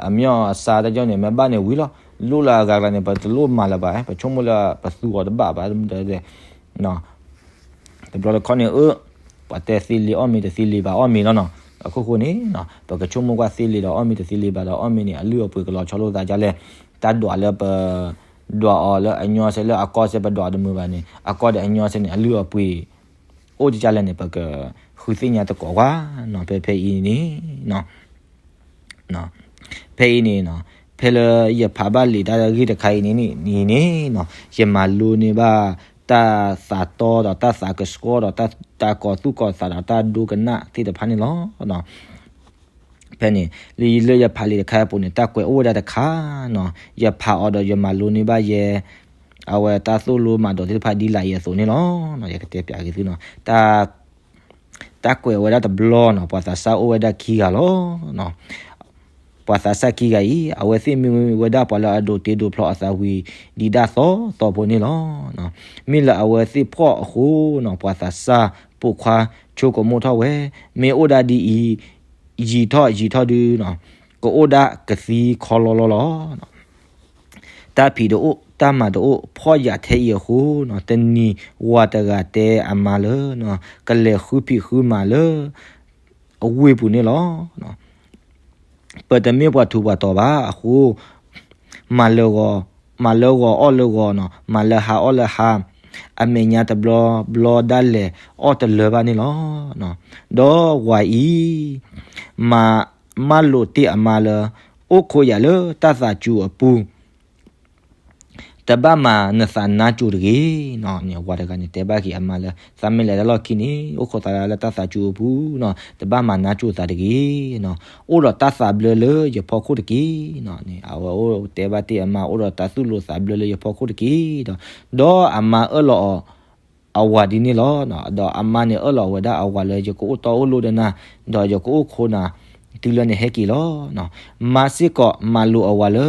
အမ့ၢ်အစါတၢ်ကၠိန့ၣ် မ့ၢ်ဘၣ်န့ၣ်ဝံၤလီၤ, လိၣ်လၢအဂၤကျါန့ၣ် ပတလိၣ်မၤလၢၤဘၣ်, ပဆိကမိၣ်လၢပသူအီၤတဘၣ်ဘၣ် တဘျီတခီၣ်န့ၣ် အၢ ပှၤတဲသ့လံအီၣ်မ့ၤ တသ့လံဘၣ်အီၣ်မ့ၤလီၤနီၤ, အခိၣ်ဃိန့ၣ်နီၤ ပကဆိကမိၣ်ကွၢ်သ့လံဒီးအီၣ်မ့ၤ တသ့လံဘၣ်ဒီးအီၣ်မ့ၤန့ၣ် အလုၢ်အပှ့ၤကလီၤဆီလိာ်သးဒ်လဲၣ်, တၢ်ဒွးလၢပ ဒွးအီၤလၢအညီစဲးလၢအကီၢ်စဲး ပဒွးတမုာ်ဘၣ်န့ၣ် အကီၢ်ဒီးအညီစဲးန့ၣ် အလုၢ်အပှ့ၤ အိၣ်ကလဲၣ်န့ၣ် ပကဃုသ့ၣ်ညါသကိးကွၢ်နီၤ, ဖဲဖဲအံၤန့ၣ် ဖဲအံၤန့ၣ်နီၤ ဖဲလၢယဖးဘၣ်လံာ်တၢ်ဂ့ၢ်တခါအံၤန့ၣ် န့ၣ်နီၤ ယမၤလိန့ၢ်ဘၣ် တၢ်သးတီဒီးတၢ်သးကဆှီဒီး တၢ်ကိးသူၣ်ကိးသးဒီးတၢ်ဒိကနၣ်သ့ၣ်တဖၣ်န့ၣ်လီၤ. ဖဲန့ၣ် လၢယဖးလံာ်တခါအံၤအပူၤန့ၣ် တၢ်ကွဲးအိၣ်ဝဲဒၣ်တခါနီၤ, ယဖးအီၤဒီးယမၤလိန့ၢ်ဘၣ်ယဲ အဝဲတၢ်သိၣ်လိမၤဒိးသ့ၣ်တဖၣ်ဒ်လာ်အံၤအသိးန့ၣ်လီၤ. ယကတဲပျးက့ၤသုနီၤ, တၢ် တၢ်ကွဲးဝဲဒၣ်တဘျီနီၤ ပှၤသးစၢ်အိၣ်ဝဲဒၣ်ခံဂၤလီၤ. ပှၤသးစၢ်ခံဂၤအံၤ အဝဲသ့ၣ်မ့ၢ်ဝဲဒၣ်ပှၤလၢအဒိးတ့ဒိးဖျီအသးဝံၤ ဒံးဒၣ်သီသီဖိန့ၣ်လီၤ. မ့ၢ်လၢအဝဲသ့ၣ်ဖှီၣ်အဃိနီၤ ပှၤသးစၢ်ပိာ်ခွါဆိကမိၣ်ထီၣ်ဝဲ, မ့ၢ်အိၣ်ဒၣ်ဒ်အံၤ ယံာ်ထီၣ်ယံာ်ထီၣ်ဒုနီၤ ကအိၣ်ဒၣ်ကသံခီလီလီလီၤ. တၢ်ဖံးတအိၣ် တၢ်မၤတအိၣ် ဖှီၣ်ယာ်ထဲအံၤအဃိနီၤ တနံၤဝၤတဂၤတဲအမါလၢ ကလဲၤဃုဖံးဃုမၤလၢ ဝ့ၢ်ပူၤန့ၣ်လီၤ. ပတမ့ၢ်ပှၤထူးပှၤတီၤဘၣ်အဃိ, မၤလၢဂီၤ, မၤလၢဂီၤအီၣ်လၢဂီၤနီၤ, မၤလၢဟါအီၣ်လၢဟါ, အမဲာ်ညါတဘျီဘျီဒၣ်လဲာ်အီၣ်တလၢဘၣ်န့ၣ်လီၤ. ဒီးဝၤအံၤ မၤ, မၢလိာ်တ့ၢ်အမါလၢ အိၣ်ခိးယၤလၢတၢ်သးစူၤအပူၤ တဘၣ်မၤနသးနါစိၤတဂ့ၤနီၤ. ဝၤတဂၤန့ၣ် တဲဘၣ်က့ၤအမါလၢ သးမ့ၢ်လဲၤတၢ်လီၢ်ခံန့ၣ် အိၣ်ခိးသးလၢတၢ်သးစူၤအပူၤနီၤ, တဘၣ်မၤနါစိၤသးတဂ့ၤနီၤ, အိၣ်ဒီးတၢ်သးဘျၢလၢယဖီခိၣ်တက့ၢ်နီၤ. အဝဲအိၣ်တဲဘၣ်တ့ၢ်အမါ အိၣ်ဒီးတၢ်သူၣ်လိာ်သးဘျၢလၢယဖီခိၣ်တက့ၢ်ဒီး, ဒီးအမါအၢၣ်လီၤအီၤ အဝၤဒ်န့ၣ်လီၤ. ဒီးအမါန့ၣ်အၢၣ်လီၤဝဲဒၣ်အဝၤလၢ ယကအိၣ်တီအိၣ်လိၤဒီးနၤ, ဒီးယကအိၣ်ခိးနၤ တုၤလၢနဟဲက့ၤလီၤ. မါစ့ၢ်ကီးမၤလိာ်အဝၤလၢ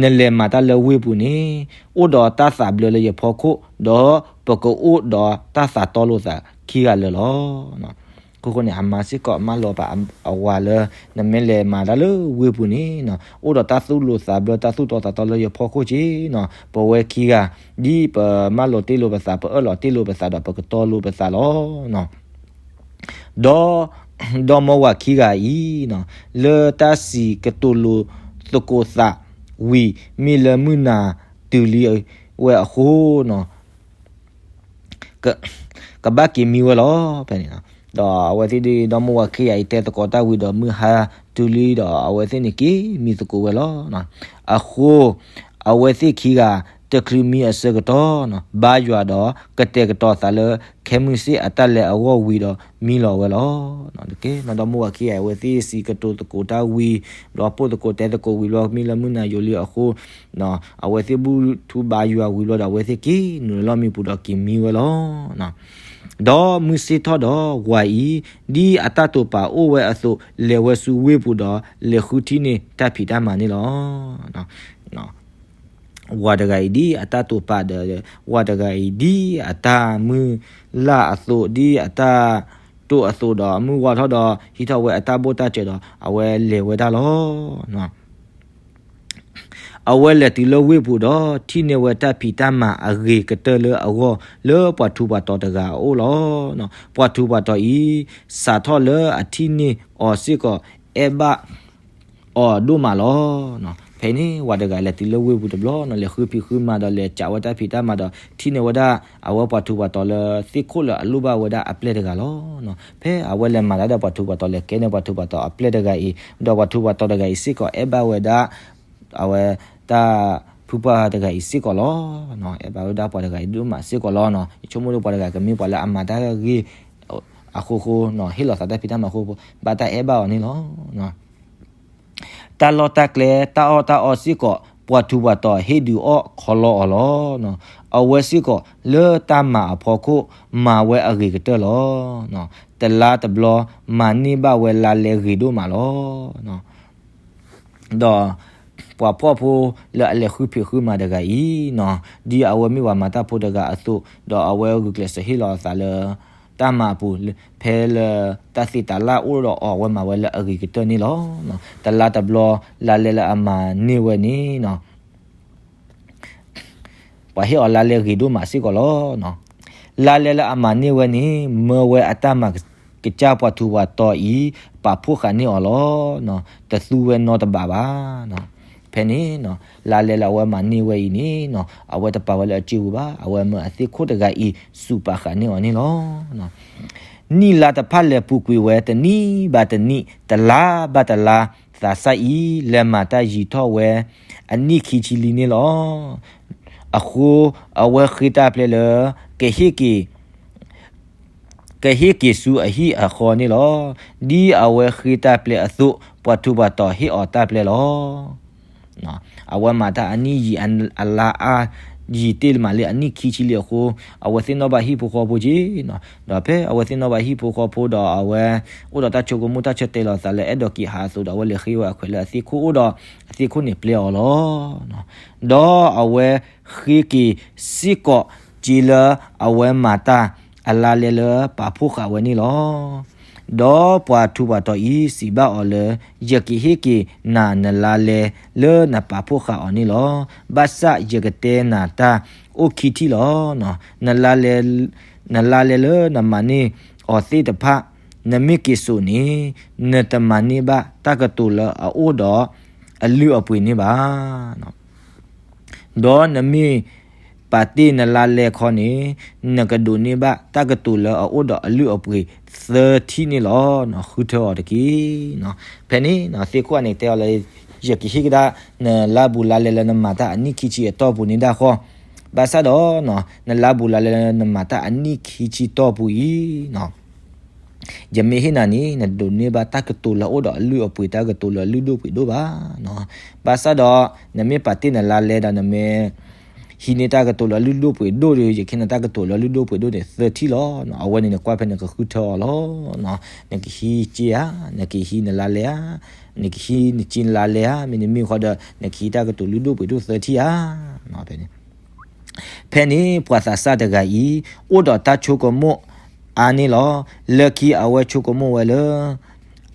နလဲၤမၤတၢ်လၢဝ့ၢ်ပူၤန့ၣ် အိၣ်ဒီးတၢ်သးဘျၢလၢယဖီခိၣ်, ဒီးပကအိၣ်ဒီးတၢ်သးတီလိာ်သးခံဂၤလၢာ်လီၤ. အဃိန့ၣ် အမါစ့ၢ်ကီးမၢလိာ်ပာ်အဝၤလၢ နမ့ၢ်လဲၤမၤတၢ်လၢဝ့ၢ်ပူၤန့ၣ်နီၤ, အိၣ်ဒီးတၢ်သူၣ်လိာ်သးဘျၢ တၢ်သူၣ်တီသးတီလၢယဖီခိၣ်က့နီၤ, ပဝဲခံဂၤ ဒ်ပမၢလိာ်တ့ၢ်လိာ်ပသး ပအၢၣ်လီၤတ့ၢ်လိာ်ပသးဒီး ပကတီလိာ်ပသးလီၤ. ဒီး ဒီမါဝၤခံဂၤအံၤနီၤ, လၢတၢ်စံးကတိၤလိာ်သကိးသးဝံၤ မ့ၢ်လၢမုၢ်နၤတုၤလံဝဲအဃိနီၤ, ကဘၣ်က့ၤမံဝဲလီၤ. ဖဲန့ၣ် ဒီးအဝဲသ့ၣ်ဒ် ဒီမါဝၤခံဂၤအံၤ တဲသကိးတၢ်ဝံၤဒီး မုၢ်ဟါတုၤလံဒီး အဝဲသ့ၣ်န့ၣ်က့ၤမံသကိးဝဲလီၤ. အဃိ အဝဲသ့ၣ်ခံဂၤ တချုးမံအဆၢကတီၢ်နီၤ, ဘါယွၤဒီးကတဲာ်ကတီၤသးလၢ ခဲမုၢ်ဆ့ၣ်အတၢ်လဲၤအဂီၢ်ဝံၤဒီး မံလီၤဝဲလီၤ. ဒီမါဝၤခံဂၤအံၤ အဝဲသ့ၣ်စံးကတိၤသကိးတၢ်ဝံၤဘျီ ပိၢ်သကိးတဲသကိးဝံၤဘျီ မ့ၢ်လၢမုၢ်နၤယိာ်လံအဃိ အဝဲသ့ၣ်ဘူၣ်ထူဘါယွၤဝံၤဘျီဒီး အဝဲသ့ၣ်က့ၤနုာ်လီၤလၢမံပူၤဒီးက့ၤမံဝဲလီၤ. ဒီးမုၢ်ဆ့ၣ်ထီၣ်ဒီးဝၤအံၤ ဒ်အတၢ်တိာ်ပာ်အိၣ်ဝဲအသိး လဲၤဝဲဆူဝ့ၢ်ပူၤဒီး လဲၤဃုထံၣ်န့ၢ်တၢ်ဖံးတၢ်မၤန့ၣ်လီၤ. ဝၤတဂၤအံၤဒ်အတၢ်တိာ်ပာ်ဒီး ဝၤတဂၤအံၤဒ်အတၢ်မုၢ်လၢ်အသိး ဒ်အတၢ်တိာ်အသိးဒီး မုၢ်ဝါထီၣ်ဒီး ဟံးထီၣ်ဝဲအတၢ်ဘိၣ်တၢ်စၢၤဒီး အဝဲလဲၤဝဲဒၣ်လီၤ. အဝဲလဲၤတုၤလၢဝ့ၢ်ပူၤဒီး ထံၣ်န့ၢ်ဝဲတၢ်ဖံးတၢ်မၤအဂ့ၤကတၢၢ်လၢအဂီၢ် လၢပှၤထူးပှၤတီၤတဂၤအအိၣ်လီၤ. ပှၤထူးပှၤတီၤအံၤ စးထီၣ်လၢအထံၣ်န့ၢ်အီၤစ့ၢ်ကီး အဲၣ်ဘၣ်အီၤဒိၣ်မးလီၤ. ဖဲန့ၣ် ဝၤတဂၤလဲၤတုၤလၢဝ့ၢ်ပူၤတဘျီနီၤ လဲၤဃုဖံးဃုမၤဒီး လဲၤကးဝဲတၢ်ဖံးတၢ်မၤဒီး ထံၣ်န့ၢ်ဝဲဒၣ် အဝဲပှၤထူးပှၤတီၤလၢသ့ၣ်ခိၣ်လၢအလိၣ်ဘၣ်ဝဲဒၣ်အပျဲၢ်တဂၤလီၤ. ဖဲအဝဲလဲၤမၤတၢ်ဒီးပှၤထူးပှၤတီၤ လဲၤကဲန့ၢ်ပှၤထူးပှၤတီၤအပျဲၢ်တဂၤအံၤ ဒီးပှၤထူးပှၤတီၤတဂၤအံၤစ့ၢ်ကီး အဲၣ်ဘၣ်ဝဲဒၣ် အဝဲတၢ်ဖုပှၢ်တဂၤအံၤစ့ၢ်ကီးလီၤ. အဲၣ်ဘၣ်ဝဲဒၣ်ပှၤတဂၤအံၤဒိၣ်မးစ့ၢ်ကီးလီၤ. ယဆိကမိၣ်ဒီးပှၤတဂၤကမ့ၢ်ပှၤလၢအမၤတၢ်ဂ့ၤအဃိဃိ ဟ့ၣ်လီၤသးတၢ်ဖံးတၢ်မၤအဃိ ဘၣ်တၢ်အဲၣ်ဘၣ်အီၤန့ၣ်လီၤ. တၢ်လီၢ်တၢ်ကျဲ တၢ်အီၣ်တၢ်အီစ့ၢ်ကီး ပှၤထူးပှၤတီၤဟ့ၣ်ဒုးအီၣ်ခီလီအီၤလီၤ. အဝဲစ့ၢ်ကီး လၢတၢ်မၤအဖီခိၣ် မၤဝဲအဂ့ၤကတၢၢ်လီၤ. တလါတဘျီ မၤန့ၢ်ဘၣ်ဝဲလါလဲဂ့ၤဒိၣ်မးလီၤ. ဒီးပှၤဖှီၣ်ဖိလၢအလဲၤဃုဖံးဃုမၤတဂၤအံၤနီၤ, ဒ်အဝဲမ့ၢ်ပှၤမၤတၢ်ဖိတဂၤအသိး, ဒီးအဝဲဂုာ်ကျဲးစၢးဟ့ၣ်လီၤအသးလၢ တၢ်မၤအပူၤ, ဖဲလၢတၢ်သ့တၢ်လၢ်အိၣ်ဒီးအီၤ အဝဲမၤဝဲလၢအဂ့ၤကတၢၢ်န့ၣ်လီၤ. တလါတဘျီ လါလဲလၢအမၤန့ၢ်ဝဲန့ၣ်နီၤ ပှၤဟ့ၣ်အီၤလါလဲဂ့ၤဒိၣ်မးစ့ၢ်ကီးလီၤ. လါလဲလၢအမၤန့ၢ်ဝဲန့ၣ် မၢဝဲအတၢ်မၤကစၢ်ပှၤထူးပှၤတီၤအံၤ ပာ်ဖှိၣ်ဃာ်န့ၢ်အီၤလီၤ. တသူဝဲနီတဘးဘၣ်. ဖဲန့ၣ် လါလဲလၢအဝဲမၤန့ၢ်ဝဲအံၤန့ၣ်နီၤ အဝဲတပာ်ဝဲလၢအစုပူၤဘၣ်. အဝဲမၢအသ့ၣ်ခိၣ်တဂၤအံၤ စူးပာ်ဃာ်န့ၢ်အီၤန့ၣ်လီၤ. နံၣ်လါတဖၣ်လဲၤပူၤကွံာ်ဝဲတနံၣ်ဘၣ်တနံၣ် တလါဘၣ်တလါ သးစၢ်အံၤ လဲၤမၤတၢ်ယံာ်ထီၣ်ဝဲ အနံၣ်ခံဆံလံန့ၣ်လီၤ. အဃိ အဝဲဃ့တၢ်ပျဲလၢ ကဟ့ၣ်က့ၤ ကဟ့ၣ်က့ၤဆူအဟံၣ်အဃီန့ၣ်လီၤ. ဒ်အဝဲဃ့တၢ်ပျဲအသိး ပှၤထူးပှၤတီၤဟ့ၣ်အီၤတၢ်ပျဲလီၤ. အဝဲမၤတၢ်အနံၣ်ယံာ်အလါအါယံာ်တ့ၢ်မးလံ အနံၣ်ခံဆံလံအဃိ အဝဲသ့ၣ်နီၣ်ဘၣ်ဟံၣ်ဖိဃီဖိက့နီၤ. ဒီးဖဲအဝဲသ့ၣ်နီၣ်ဘၣ်ဟံၣ်ဖိဃီဖိဒီးအဝဲ အိၣ်ဒီးတၢ်ဆိကမိၣ်တၢ်ဆၢတဲာ်လီၤသးလၢအဲၣ်ဒိးက့ၤဟးအသိးဒီး အဝဲလဲၤဃ့ဝဲအခွဲးလၢအသ့ၣ်ခိၣ်အိၣ်ဒီး အသ့ၣ်ခိၣ်န့ၣ်ပျဲအီၤလီၤ. ဒီးအဝဲဃ့က့ၤစ့ၢ်ကီးက့လၢအဝဲမၤတၢ်အလါလဲလၢပာ်ဖှိၣ်ဃာ်ဝဲန့ၣ်လီၤ. ဒီးပှၤထူးပှၤတီၤအံၤစံးဘၣ်အီၤလၢ ယကဟ့ၣ်က့ၤနၤနလါလဲလၢနပာ်ဖှိၣ်ဃာ်အီၤန့ၣ်လီၤ. ဘၣ်ဆၣ်ယကတဲနၤတၢ်အိၣ်ခံထံၣ်လီၤ. နလါလဲလၢနမၤန့ၢ်အီၤသ့ၣ်တဖၣ် နမ့ၢ်က့ၤစိာ်န့ၣ် နတမၤန့ၢ်ဘၣ်တၢ်ကတိၤလၢအအိၣ်ဒီးအလုၢ်အပှ့ၤန့ၣ်ဘၣ်. ဒီးနမ့ၢ်ပာ်တ့ၢ်နလါလဲခီန့ၣ် နကဒိးန့ၢ်ဘၣ်တၢ်ကတိၤလၢအအိၣ်ဒီးအလုၢ်အပှ့ၤသၢထံၣ်န့ၣ်လီၤ. ဃုထၢအီၤတက့ၢ်. ဖဲန့ၣ်သ့ၣ်ခိၣ်န့ၣ်တဲအီၤလၢ ယကဟ့ၣ်ကဒါ နလါဘူးလါလဲလၢနမၤတၢ်အနံၣ်ခံဆံအတီၢ်ပူၤန့ၣ်ဒၣ်ဃီ, ဘၣ်ဆၣ်ဒီး နလါဘူးလါလဲလၢနမၤတၢ်အနံၣ်ခံဆံတီၢ်ပူၤအံၤ ယမ့ၢ်ဟ့ၣ်နၤန့ၣ် နဒိးန့ၢ်ဘၣ်တၢ်ကတိၤလၢအအိၣ်ဒီးအလုၢ်အပှ့ၤ တၢ်ကတိၤလၢအလုၢ်ဒိၣ်ပှ့ၤဒိၣ်ဘၣ်. ဘၣ်ဆၣ်ဒီး နမ့ၢ်ပာ်တ့ၢ်နလါလဲဒီးနမ့ၢ် ဟံးန့ၢ်တၢ်ကတိၤလၢအလုၢ်ဒိၣ်ပှ့ၤဒိၣ်ဒီး ယကဟ့ၣ်နၤတၢ်ကတိၤလၢအလုၢ်ဒိၣ်ပှ့ၤဒိၣ်န့ၣ် သၢထံၣ်လီၤ. အဝဲန့ၣ်နကွၢ်ဖဲနကဃုထၢအီၤလီၤ. နကဟံးစ့ဧါ, နကဟံးနလါလဲဧါ, နကဟံးနစ့နလါလဲဧါ, မ့တမ့ၢ်ဃီဒီး နကဟံးတၢ်ကတိၤလုၢ်ဒိၣ်ပှ့ၤဒိၣ်သၢထံၣ်ဧါ. ဖဲန့ၣ် ဖဲန့ၣ် ပှၤသးစၢ်တဂၤအံၤ အိၣ်ဒီးတၢ်ဆိကမိၣ်အါန့ၣ်လီၤ. လၢခံအဝဲဆိကမိၣ်ဝဲလၢ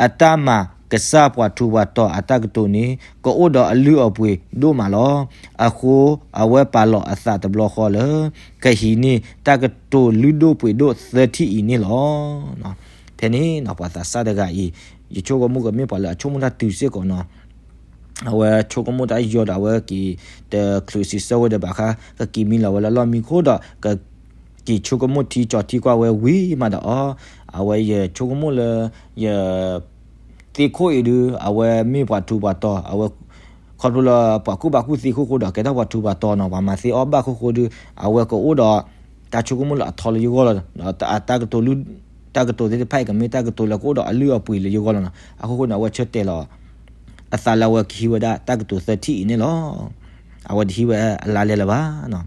အတၢ်မၤကစၢ်ပှၤထူးပှၤတီၤအတၢ်ကတိၤန့ၣ် ကအိၣ်ဒီးအလုၢ်အပှ့ၤဒိၣ်မးလီၤ. အဃိ အဝဲပာ်လီၤအသးတဘျီဃီလၢ ကဟံးန့ၢ်တၢ်ကတိၤလုၢ်ဒိၣ်ပှ့ၤဒိၣ်သၢထံၣ်အံၤန့ၣ်လီၤ. ဖဲန့ၣ် ပှၤသးစၢ်တဂၤအံၤ ယဆိကမိၣ်ကမ့ၢ်ပှၤလၢအဆိကမိၣ်တၢ်တုၤစ့ၢ်ကီးနီၤ အဝဲဆိကမိၣ်တၢ်ယီၤဒီး အဝဲက့ၤတချုးစံးဆၢဝဲဒီးဘၣ်ဃး ကက့ၤမံလီၤဝဲလၢလီၢ်မံခိၣ်ဒီး ကက့ၤဆိကမိၣ်ထံကၠီၤထံကွၢ်ဝဲဝံၤမးဒီးအီၤ, အဝဲယဆိကမိၣ်လၢ ယ သ့ၣ်ခိၣ်အံၤဒုး အဝဲမ့ၢ်ပှၤထူးပှၤတီၤ, အဝဲ ခီဖျိလၢပှၤကူၣ်ဘၣ်ကူၣ်သ့အဃိဃိဒီး ကဲထီၣ်ပှၤထူးပှၤတီၤနီၤ, ပှၤမၤသ့အီၣ်ဘၣ်အဃိဃိဒီး အဝဲကအိၣ်ဒီး တၢ်ဆိကမိၣ်လၢအထီလၢယဂီၢ်လီၤ. ဒီးတၢ်ကတိၤလုၢ် တၢ်ကတိၤသ့ၣ်တဖၣ်အံၤ ကမ့ၢ်တၢ်ကတိၤလၢကအိၣ်ဒီးအလုၢ်အပှ့ၤလၢယဂီၢ်လီၤနီၤ. အဃိဃိန့ၣ် အဝဲဆၢတဲာ်လီၤ အသးလၢအဝဲကဟံးဝဲဒၣ်တၢ်ကတိၤသၢထံၣ်အံၤန့ၣ်လီၤ. အဝဲတဟံးဝဲအလါလဲလၢၤဘၣ်.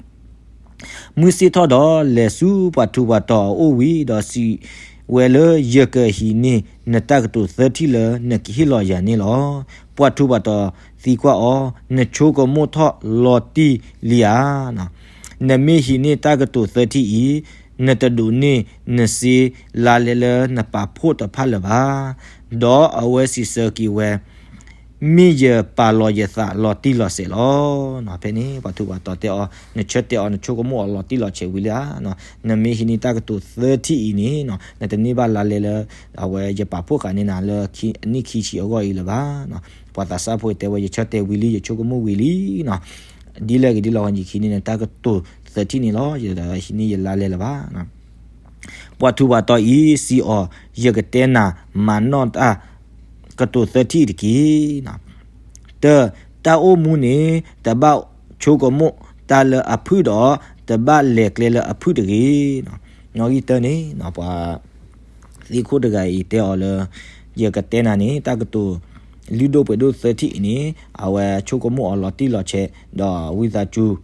မုၢ်ဆ့ၣ်ထီၣ်ဒီး လဲၤဆူပှၤထူးပှၤတီၤအအိၣ်ဝံၤဒီးစံးဝဲလၢ ယကဟံးန့ၢ်နတၢ်ကတိၤသၢထံၣ်လၢနကဟ့ၣ်လီၤယၤန့ၣ်လီၤ. ပှၤထူးပှၤတီၤသံကွၢ်အီၤ, နဆိကမိၣ်ထီၣ်လီၤတံၢ်လံဧါ. နမ့ၢ်ဟံးန့ၢ်တၢ်ကတိၤသၢထံၣ်အံၤ, နတဒိးန့ၢ်နစ့လါလဲလၢနပာ်ဖှိၣ်တဖၣ်လၢၤဘၣ်. ဒီးအဝဲစံးဆၢက့ၤဝဲ, မ့ၢ်ယပာ်လီၤယသးလီၤတံၢ်လီၤဆဲးလီၤ. ဖဲန့ၣ် ပှၤထူးပှၤတီၤတဲအီၤ, နဆၢတဲာ်အီၤ နဆိကမိၣ်အီၤလီၤတံၢ်လီၤဆဲးဝံၤလံဧါ. နမ့ၢ်ဟံးန့ၢ်တၢ်ကတိၤသၢထံၣ်အံၤန့ၣ် နတန့ၢ်ဘၣ်လါလဲလၢ အဝဲယပာ်ဖှိၣ်ဃာ်န့ၢ်နၤလၢအနံၣ်ခံဆံအဂီၢ်အံၤလၢၤဘၣ်. ပှၤသးစၢ်ဖိတဲဝဲ ယဆၢတဲာ်ဝံၤလံ ယဆိကမိၣ်ဝံၤလံနီၤ. ဒ်လဲၣ်ဂ့ၤဒ်လဲၣ်ဂ့ၤ ယကဟံးန့ၢ်နတၢ်ကတိၤသၢထံၣ်န့ၣ်လီၤ. ယတဟံးန့ၢ်ယလါလဲလၢၤဘၣ်. ပှၤထူးပှၤတီၤအံၤစံးအီၤ, ယကတဲနၤမၤနီၣ်တၢ်ကတိၤသၢထံၣ်အံၤတက့ၢ်. တၢ်, တၢ်အိၣ်မူန့ၣ် တဘၣ်ဆိကမိၣ်တၢ်လၢအဖုၣ်ဒီး တဘၣ်လဲၤကျဲလၢအဖုၣ်တဂ့ၤ. နီၣ်ဂံၢ်တၢန့ၣ် ပှၤ သ့ၣ်ခိၣ်တဂၤအံၤတဲအီၤလၢ ယကတဲနၤန့ၣ် တၢ်ကတိၤလုၢ်ဒိၣ်ပှ့ၤဒိၣ်သၢထံၣ်အံၤန့ၣ် အဝဲဆိကမိၣ်အီၤလီၤတံၢ်လီၤဆဲး ဒီးဝံသးစူၤ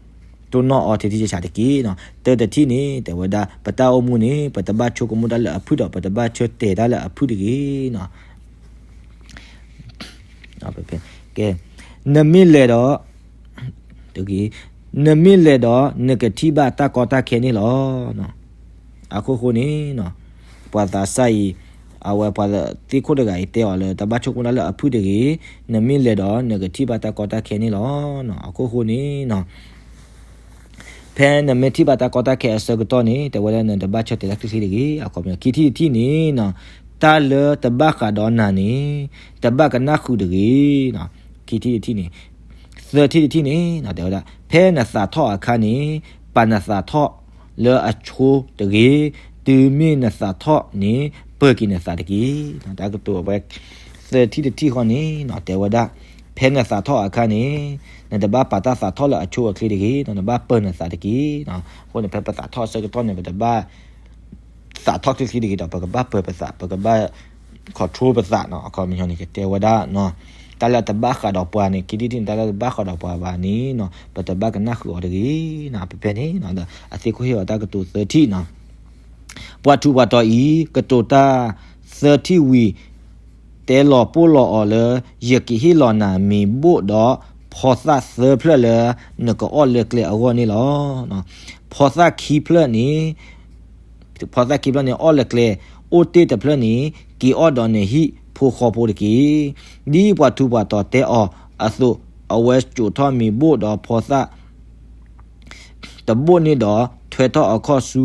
တိၢ်နီၣ်အီၤတထံၣ်ဆးဆးတက့ၢ်နီၤ. တၢ်တထံၣ်န့ၣ် တဲဝဲဒၣ် ပတၢ်အိၣ်မူန့ၣ် ပတဘၣ်ဆိကမိၣ်တၢ်လၢအဖုၣ်ဒီး ပတဘၣ်ဆၢတဲာ်တၢ်လၢအဖုၣ်တဂ့ၤနီၤ. နမ့ၢ်လဲၤဒီး နမ့ၢ်လဲၤဒီး နကထံၣ်ဘၣ်တၢ်ကီတၢ်ခဲန့ၣ်လီၤ. အခိၣ်ဃိန့ၣ် ပှၤသးစၢ်အံၤ အဝဲပှၤသ့ၣ်ခိၣ်တဂၤအံၤတဲအီၤလၢ တဘၣ်ဆိကမိၣ်တၢ်လၢအဖုၣ်တဂ့ၤ, နမ့ၢ်လဲၤဒီး နကထံၣ်ဘၣ်တၢ်ကီတၢ်ခဲန့ၣ်လီၤ. အခိၣ်ဃိန့ၣ် ဖဲနမ့ၢ်ထံၣ်ဘၣ်တၢ်ကီတၢ်ခဲအဆၢကတီၢ်န့ၣ် တဲဝဲဒၣ်နတဘၣ်ဆၢတဲာ်တၢ်ချ့ချ့တဂ့ၤ. အခီပညီ ခံထံၣ်တထံၣ်န့ၣ် တၢ်လၢတဘၣ်ဃးဒီးနၤန့ၣ် တဘၣ်ကနၣ်ဃုာ်တဂ့ၤ. ခံထံၣ်တထံၣ်န့ၣ် သၢထံၣ်တထံၣ်န့ၣ် တဲဝဲဒၣ် ဖဲနသးထီၣ်အခါန့ၣ် ပာ်နသးထီၣ်လၢအဆိတဂ့ၤ. တုၤမ့ၢ်နသးထီၣ်န့ၣ် ပၢၤက့ၤနသးတက့ၢ်. တၢ်ကတိၤအဝဲ သၢထံၣ်တထံၣ်ဃီန့ၣ် တဲဝဲဒၣ် ဖဲနသးထီၣ်အခါန့ၣ် နတဘၣ်ပာ်တၢ်သးထီၣ်လၢအဆိအချ့တဂ့ၤ, နဘၣ်ပၢၤနသးတက့ၢ်. အဃိန့ၣ် ဖဲပသးထီၣ်အဆၢကတီၢ်န့ၣ် ပတဘၣ်သးထီၣ်ချ့ချ့တဂ့ၤဒီး ပကဘၣ်ပၢၤပသး, ပကဘၣ် control ပသးနီၤ. အခီပညီန့ၣ် ကတဲဝဲဒၣ် တၢ်လၢတဘၣ်ဃးဒီးပှၤန့ၣ် ခံထံၣ်တထံၣ်န့ၣ် တၢ်လၢတဘၣ်ဃးဒီးပှၤဘၣ်န့ၣ် ပတဘၣ်ကနၣ်ဃုာ်အီၤတဂ့ၤ. ဖဲဖဲန့ၣ် အသ့ၣ်ခိၣ်ဟ့ၣ်အီၤတၢ်ကတိၤသၢထံၣ်နီၤ. ပှၤထူးပှၤတီၤအံၤ ကတိၤတၢ်သၢထံၣ်ဝံၤ တဲလီၤပိၢ်လီၤအီၤလၢ ယကဟ့ၣ်လီၤနၤမ့ၤဘိၣ်ဒီး ဖီသၣ်သၢဖျၢၣ်လၢ နကအီၣ်လၢကျဲအဂီၢ်န့ၣ်လီၤ. ဖီသၣ်ခံဖျၢၣ်န့ၣ် ဖီသၣ်ခံဖျၢၣ်န့ၣ် အီၣ်လၢကျဲ, အိၣ်တ့ၢ်တဖျၢၣ်န့ၣ် က့ၤအီၣ်ဒီးနဟံၣ်ဖိဃီဖိတက့ၢ်. ဒ်ပှၤထူးပှၤတီၤတဲအီၤအသိး အဝဲစိာ်ထီၣ်မ့ၤဘိၣ်ဒီးဖီသၣ် တဘိၣ်န့ၣ်ဒီး ထွဲထီၣ်အခီၣ်ဆူ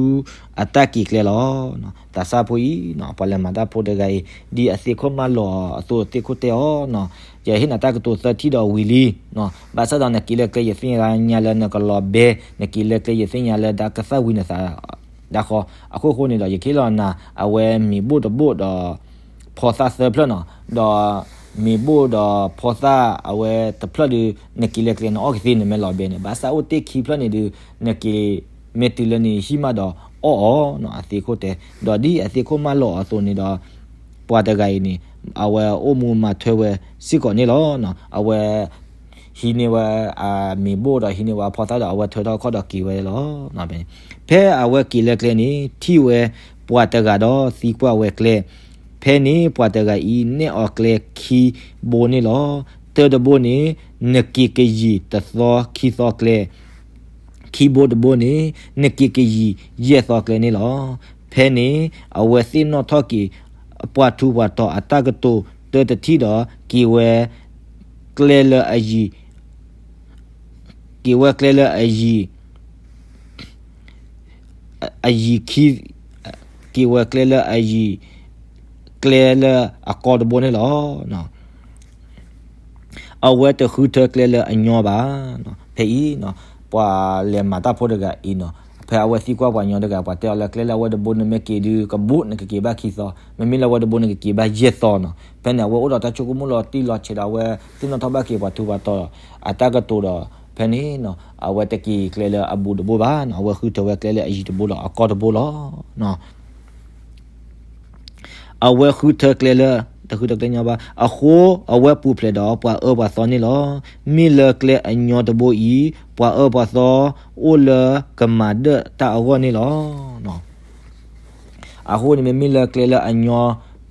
အတၢ်က့ၤကျဲလီၤ. သးစၢ်ဖိအံၤ ပှၤလဲၤမၤတၢ်ဖိတဂၤအံၤ ဒ်အသ့ၣ်ခိၣ်မၢလီၤအီၤအသိး သ့ၣ်ခိၣ်တဲအီၤ, ယဟ့ၣ်နၤတၢ်ကတိၤသၢထံၣ်ဒီးဝံၤလံ, ဘၣ်ဆၣ်ဒီးနက့ၤလၢကျဲယသ့ၣ်ညါလၢနကလီၤဘဲ, နက့ၤလၢကျဲယသ့ၣ်ညါလၢဒၣ်ကသၣ်ဝံၤနသး ဒၣ်ဃီ, အခိၣ်ဃိန့ၣ်ဒီး ယကဟ့ၣ်လီၤနၤ အဝဲမ့ၤဘိၣ်တဘိၣ်ဒီး ဖီသၣ်သၢဖျၢၣ်နီၤ, ဒီးမ့ၤဘိၣ်ဒီးဖီသၣ်အဝဲတဖျၢၣ်ဒုး နက့ၤလၢကျဲနအီၣ်ကသ့နမ့ၢ်လီၤဘဲန့ၣ်, ဘၣ်ဆၣ်အိၣ်တ့ၢ်ခံဖျၢၣ်န့ၣ်ဒုး နက့ၤ မ့ၢ်တုၤလၢနဟံၣ်မးဒီးအီၣ်အီၤနီၤ, အသ့ၣ်ခိၣ်တဲ, ဒီးဒ်အသ့ၣ်ခိၣ်မၢလီၤအီၤအသိးန့ၣ်ဒီး ပှၤတဂၤအံၤန့ၣ် အဝဲအိၣ်မူမၤထွဲဝဲစ့ၢ်ကီးန့ၣ်လီၤ. အဝဲ ဟံးန့ၢ်ဝဲအမ့ၤဘိၣ်ဒီးဟံးန့ၢ်ဝဲအဖီသၣ်ဒီး အဝဲထွဲထီၣ်ခီၣ်ဒီးက့ၤဝဲလီၤ. ဖဲအဝဲက့ၤလၢကျဲန့ၣ် ထံၣ်ဝဲပှၤတဂၤဒီးသံကွၢ်ဝဲကျဲ, ဖဲန့ၣ်ပှၤတဂၤအံၤနဲၣ်အီၤကျဲခံဘိန့ၣ်လီၤ. တၢတဘိန့ၣ် နက့ၤကယံာ်တသီခံသီကျဲ ခံဘိတဘိန့ၣ် နက့ၤကယံာ်ယဲၢ်သီကျဲန့ၣ်လီၤ. ဖဲန့ၣ်အဝဲသ့ၣ်နီၣ်ထီၣ်က့ၤ ပှၤထူးပှၤတီၤအတၢ်ကတိၤတၢတထံၣ်ဒီး က့ၤဝဲ ကျဲလၢအယံၤ, က့ၤဝဲကျဲလၢအယံၤ, အယံၤခံ, က့ၤဝဲကျဲလၢအယံၤ, ကျဲလၢအကီတဘိန့ၣ်လီၤ. အဝဲတဃုထၢကျဲလၢအညီဘၣ်. ဖဲအံၤ ပှၤလဲၤမၤတၢ်ဖိတဂၤအံၤနီၤ, ဖဲအဝဲသံကွၢ်ပှၤညီတဂၤ ပှၤတဲအီၤလၢကျဲလၢအဝဲတဘိနမ့ၢ်က့ၤဒုးကဘူး နကက့ၤဘၣ်ခံသီ, မ့မ့ၢ်လၢအဝဲတဘိနကက့ၤဘၣ်ယဲၢ်သီနီၤ. ဖဲန့ၣ် အဝဲအိၣ်ဒီးတၢ်ဆိကမိၣ်လီၤတံၢ်လီၤဆဲးဒီး အဝဲသ့ၣ်နီၣ်ထီၣ်ဘၣ်က့ၤပှၤထူးပှၤတီၤအတၢ်ကတိၤဒီး ဖဲန့ၣ် အဝဲတက့ၤကျဲလၢအဘူးတဘိဘၣ်နီၤ, အဝဲဃုထၢဝဲကျဲလၢအယံၤတဘိဒီးအကီတဘိလီၤ. အဝဲဃုထၢကျဲလၢ တဃုထၢကျဲညီဘၣ်. အဃိအဝဲပူၤဖျဲးဒီးပှၤအၢပှၤသီန့ၣ်လီၤ. မ့ၢ်လၢကျဲအညီတဘိအံၤ ပှၤအၢပှၤသီအိၣ်လၢကမၤဒၢၣ်တၢ်အဂီၢ်န့ၣ်လီၤ. အဃိန့ၣ် မ့မ့ၢ်လၢကျဲလၢအညီ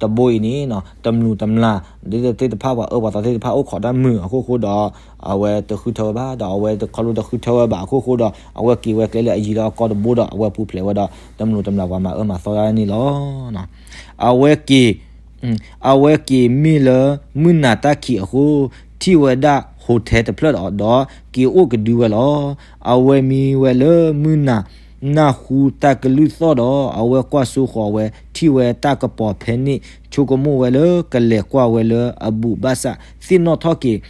တဘိအံၤန့ၣ် တမျိးတမျာ် ဒ်သ့ၣ်တဖၣ် ပှၤအၢပှၤသီသ့ၣ်တဖၣ် အိၣ်ခိးတၢ်မုာ်အခိၣ်ဃိဒီး အဝဲတဃုထၢဝဲဘၣ်, ဒီးအဝဲတခီဖျိတဃုထၢဝဲဘၣ်အခိၣ်ဃိဒီး အဝဲက့ၤဝဲကျဲလၢအယံၤလၢအကီတဘိဒီး အဝဲပူၤဖျဲးဝဲဒီး တမျိးတမျာ်ပှၤမၤအၢမၤသီန့ၣ်လီၤ. အဝဲက့ၤ အဝဲက့ၤမ့ၢ်လၢမုၢ်နၤတၢ်ခံးအဃိ ထံၣ်ဝဲဒၣ် hotel တဖျၢၣ်ဒီး က့ၤအိၣ်ကဒုဝဲလီၤ. အဝဲမံဝဲလၢမုၢ်နၤနၢ်ဟူတၢ်ကလုၢ်သီၣ်ဒီး အဝဲကွၢ်စိဃီၤဝဲ ထံၣ်ဝဲတၢ်ကပီၤဖဲန့ၣ် ဆိကမိၣ်ဝဲလၢကလဲၤကွၢ်ဝဲလၢအဘူးဘၣ်ဆၣ် သ့ၣ်နီၣ်ထီၣ်က့ၤ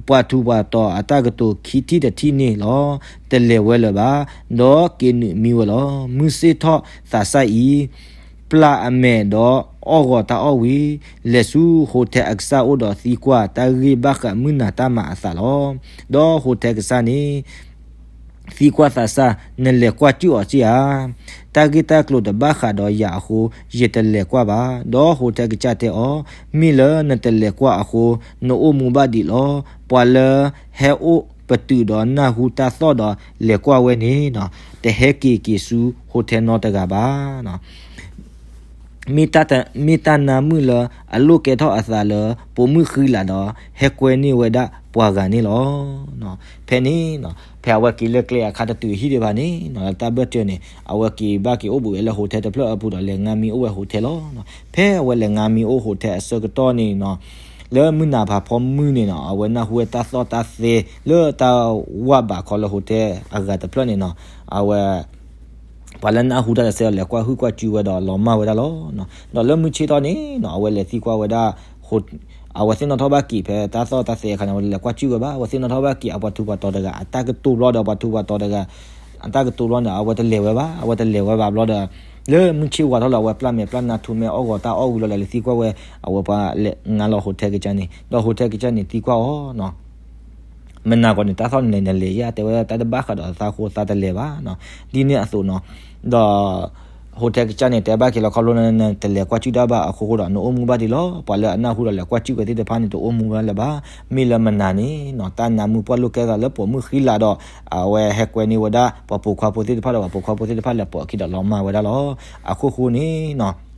ပှၤထူးပှၤတီၤအတၢ်ကတိၤခံထံၣ်တထံၣ်န့ၣ်လီၤ. တလဲၤဝဲလၢၤဘၣ်, ဒီးက့ၤနုာ်မံဝဲလီၤ. မုၢ်ဆ့ၣ်ထီၣ်သးစၢ်အံၤ ပျၢ်အမဲာ်ဒီးအီၣ်ဂီၤတၢ်အီၣ်ဝံၤ လဲၤဆူ hotel အကစၢ်အိၣ်ဒီးသံကွၢ်တၢ်ဂ့ၢ်ဘၣ်ဃးမုၢ်နၤတၢ်မၤအသးလီၤ. ဒီး hotel ကစၢ်န့ၣ် သံကွၢ်သးစၢ်, နလဲၤကွၢ်စုၣ်အီၤစ့ၢ်ဧါ. တၢ်ဂ့ၢ်တၢ်ကျိၤတဘၣ်ဃးဒီးယၤအဃိ ယတလဲၤကွၢ်ဘၣ်. ဒီး hotel ကစၢ်တဲအီၤ, မ့ၢ်လၢနတလဲၤကွၢ်အဃိ နအိၣ်မူဘၣ်ဒံးလီၤ. ပှၤလၢဟဲအိၣ်ပတုာ်ဒီးနၢ်ဟူတၢ်သီၣ်ဒီးလဲၤကွၢ်ဝဲန့ၣ် တဟဲက့ၤက့ၤဆူ hotel နီတဂၤဘၣ်. မ့ၢ်တၢ်တ မ့ၢ်တၢ်နါမုၣ်လၢအလိၣ်ကဲထီၣ်အသးလၢ ပိာ်မုၣ်ဃံလၤဒီး ဟဲကွဲန့ၢ်ဝဲဒၣ်ပှၤဂၤန့ၣ်လီၤ. ဖဲန့ၣ် ဖဲအဝဲက့ၤလၢကျဲအခါတတုၤဟံၣ်ဒံးဘၣ်န့ၣ် တၢ်ဘၢၣ်စၢၤန့ၣ် အဝဲက့ၤဘၣ်က့ၤအိၣ်ဘူးဝဲလၢ hotel တဖျၢၣ်အပူၤဒီး လဲၤငါမံအိၣ်ဝဲ hotel လီၤ. ဖဲအဝဲလဲၤငါမံအိၣ် hotel အဆၢကတီၢ်န့ၣ်နီၤ လၢမုၢ်နၤဖးဖီမုၢ်န့ၣ်နီၤ အဝဲနၢ်ဟူဝဲတၢ်သီၣ်တၢ်သဲလၢတၢ်ဝၢ်ဘးခီလၢ hotel အဂၤတဖျၢၣ်န့ၣ်နီၤ အဝဲ ပှၤလၢနၢ်ဟူတၢ်တသ့ဒီး လဲၤကွၢ်ဟုၣ်ကွၢ်စုဝဲဒီးလီၤမၢ်ဝဲဒၣ်လီၤ. ဒီးလၢမုၢ်ဆ့ၣ်ထီၣ်န့ၣ်နီၤ အဝဲလဲၤသံကွၢ်ဝဲဒၣ် အဝဲသ့ၣ်နီၣ်ထီၣ်ဘၣ်က့ၤဖဲတၢ်သီၣ်တၢ်သဲအခါန့ၣ် အဝဲလဲၤကွၢ်စုဝဲဘၣ် အဝဲသ့ၣ်နီၣ်ထီၣ်ဘၣ်က့ၤအပှၤထူးပှၤတီၤတဂၤ အတၢ်ကတိၤဘျီဒီး ပှၤထူးပှၤတီၤတဂၤ အတၢ်ကတိၤဘျီန့ၣ် အဝဲတလဲၤဝဲဘၣ် အဝဲတလဲၤဝဲဘၣ်ဘျီဒီး လၢမုၢ်ဆ့ၣ်ဝါထီၣ်လၢအဝဲပျၢ်မဲာ်ပျၢ်နါထူမဲာ်အီၣ်ဂီၤတၢ်အီၣ်ဝံၤလီၤ လဲၤသံကွၢ်ဝဲ အဝဲပှၤလဲၤငါလီၤ hotel ကစၢ်န့ၣ် ဒီး hotel ကစၢ်န့ၣ်သံကွၢ်အီၤနီၤ မနၤကီးန့ၣ် တၢ်သီၣ်န့ၣ်နလဲၤယါ တဲဝဲဒၣ်တၢ်တဘၣ်ဃးဒီးသးဃိသးတလဲၤဘၣ်နီၤ ဒ်န့ၣ်အသိးနီၤ ဒီး hotel ကစၢ်န့ၣ် တဲဘၣ်က့ၤလီၤခီဖျိလၢ နတလဲၤကွၢ်စုၣ်တၢ်ဘၣ်အဃိဃိဒီး နအိၣ်မူဘၣ်ဒံးလီၤ ပှၤလၢအနၢ်ဟူဒီးလဲၤကွၢ်စုၣ်ဝဲသ့ၣ်တဖၣ်န့ၣ် တအိၣ်မူဘၣ်လၢၤဘၣ် မ့ၢ်လၢမနၤန့ၣ်နီၤ တၢ်နါမုၣ်ပှၢ်လိာ်ကဲသးလၢပိာ်မုၣ်ဃံလၤဒီး အဝဲဟဲကွဲန့ၢ်ဝဲဒၣ် ပှၤပိာ်ခွါဖိသ့ၣ်တဖၣ်ဒီး ပှၤပိာ်ခွါဖိသ့ၣ်တဖၣ်လဲၤပိာ်အခံဒီးလီၤမၢ်ဝဲဒၣ်လီၤ အခိၣ်ဃိန့ၣ်နီၤ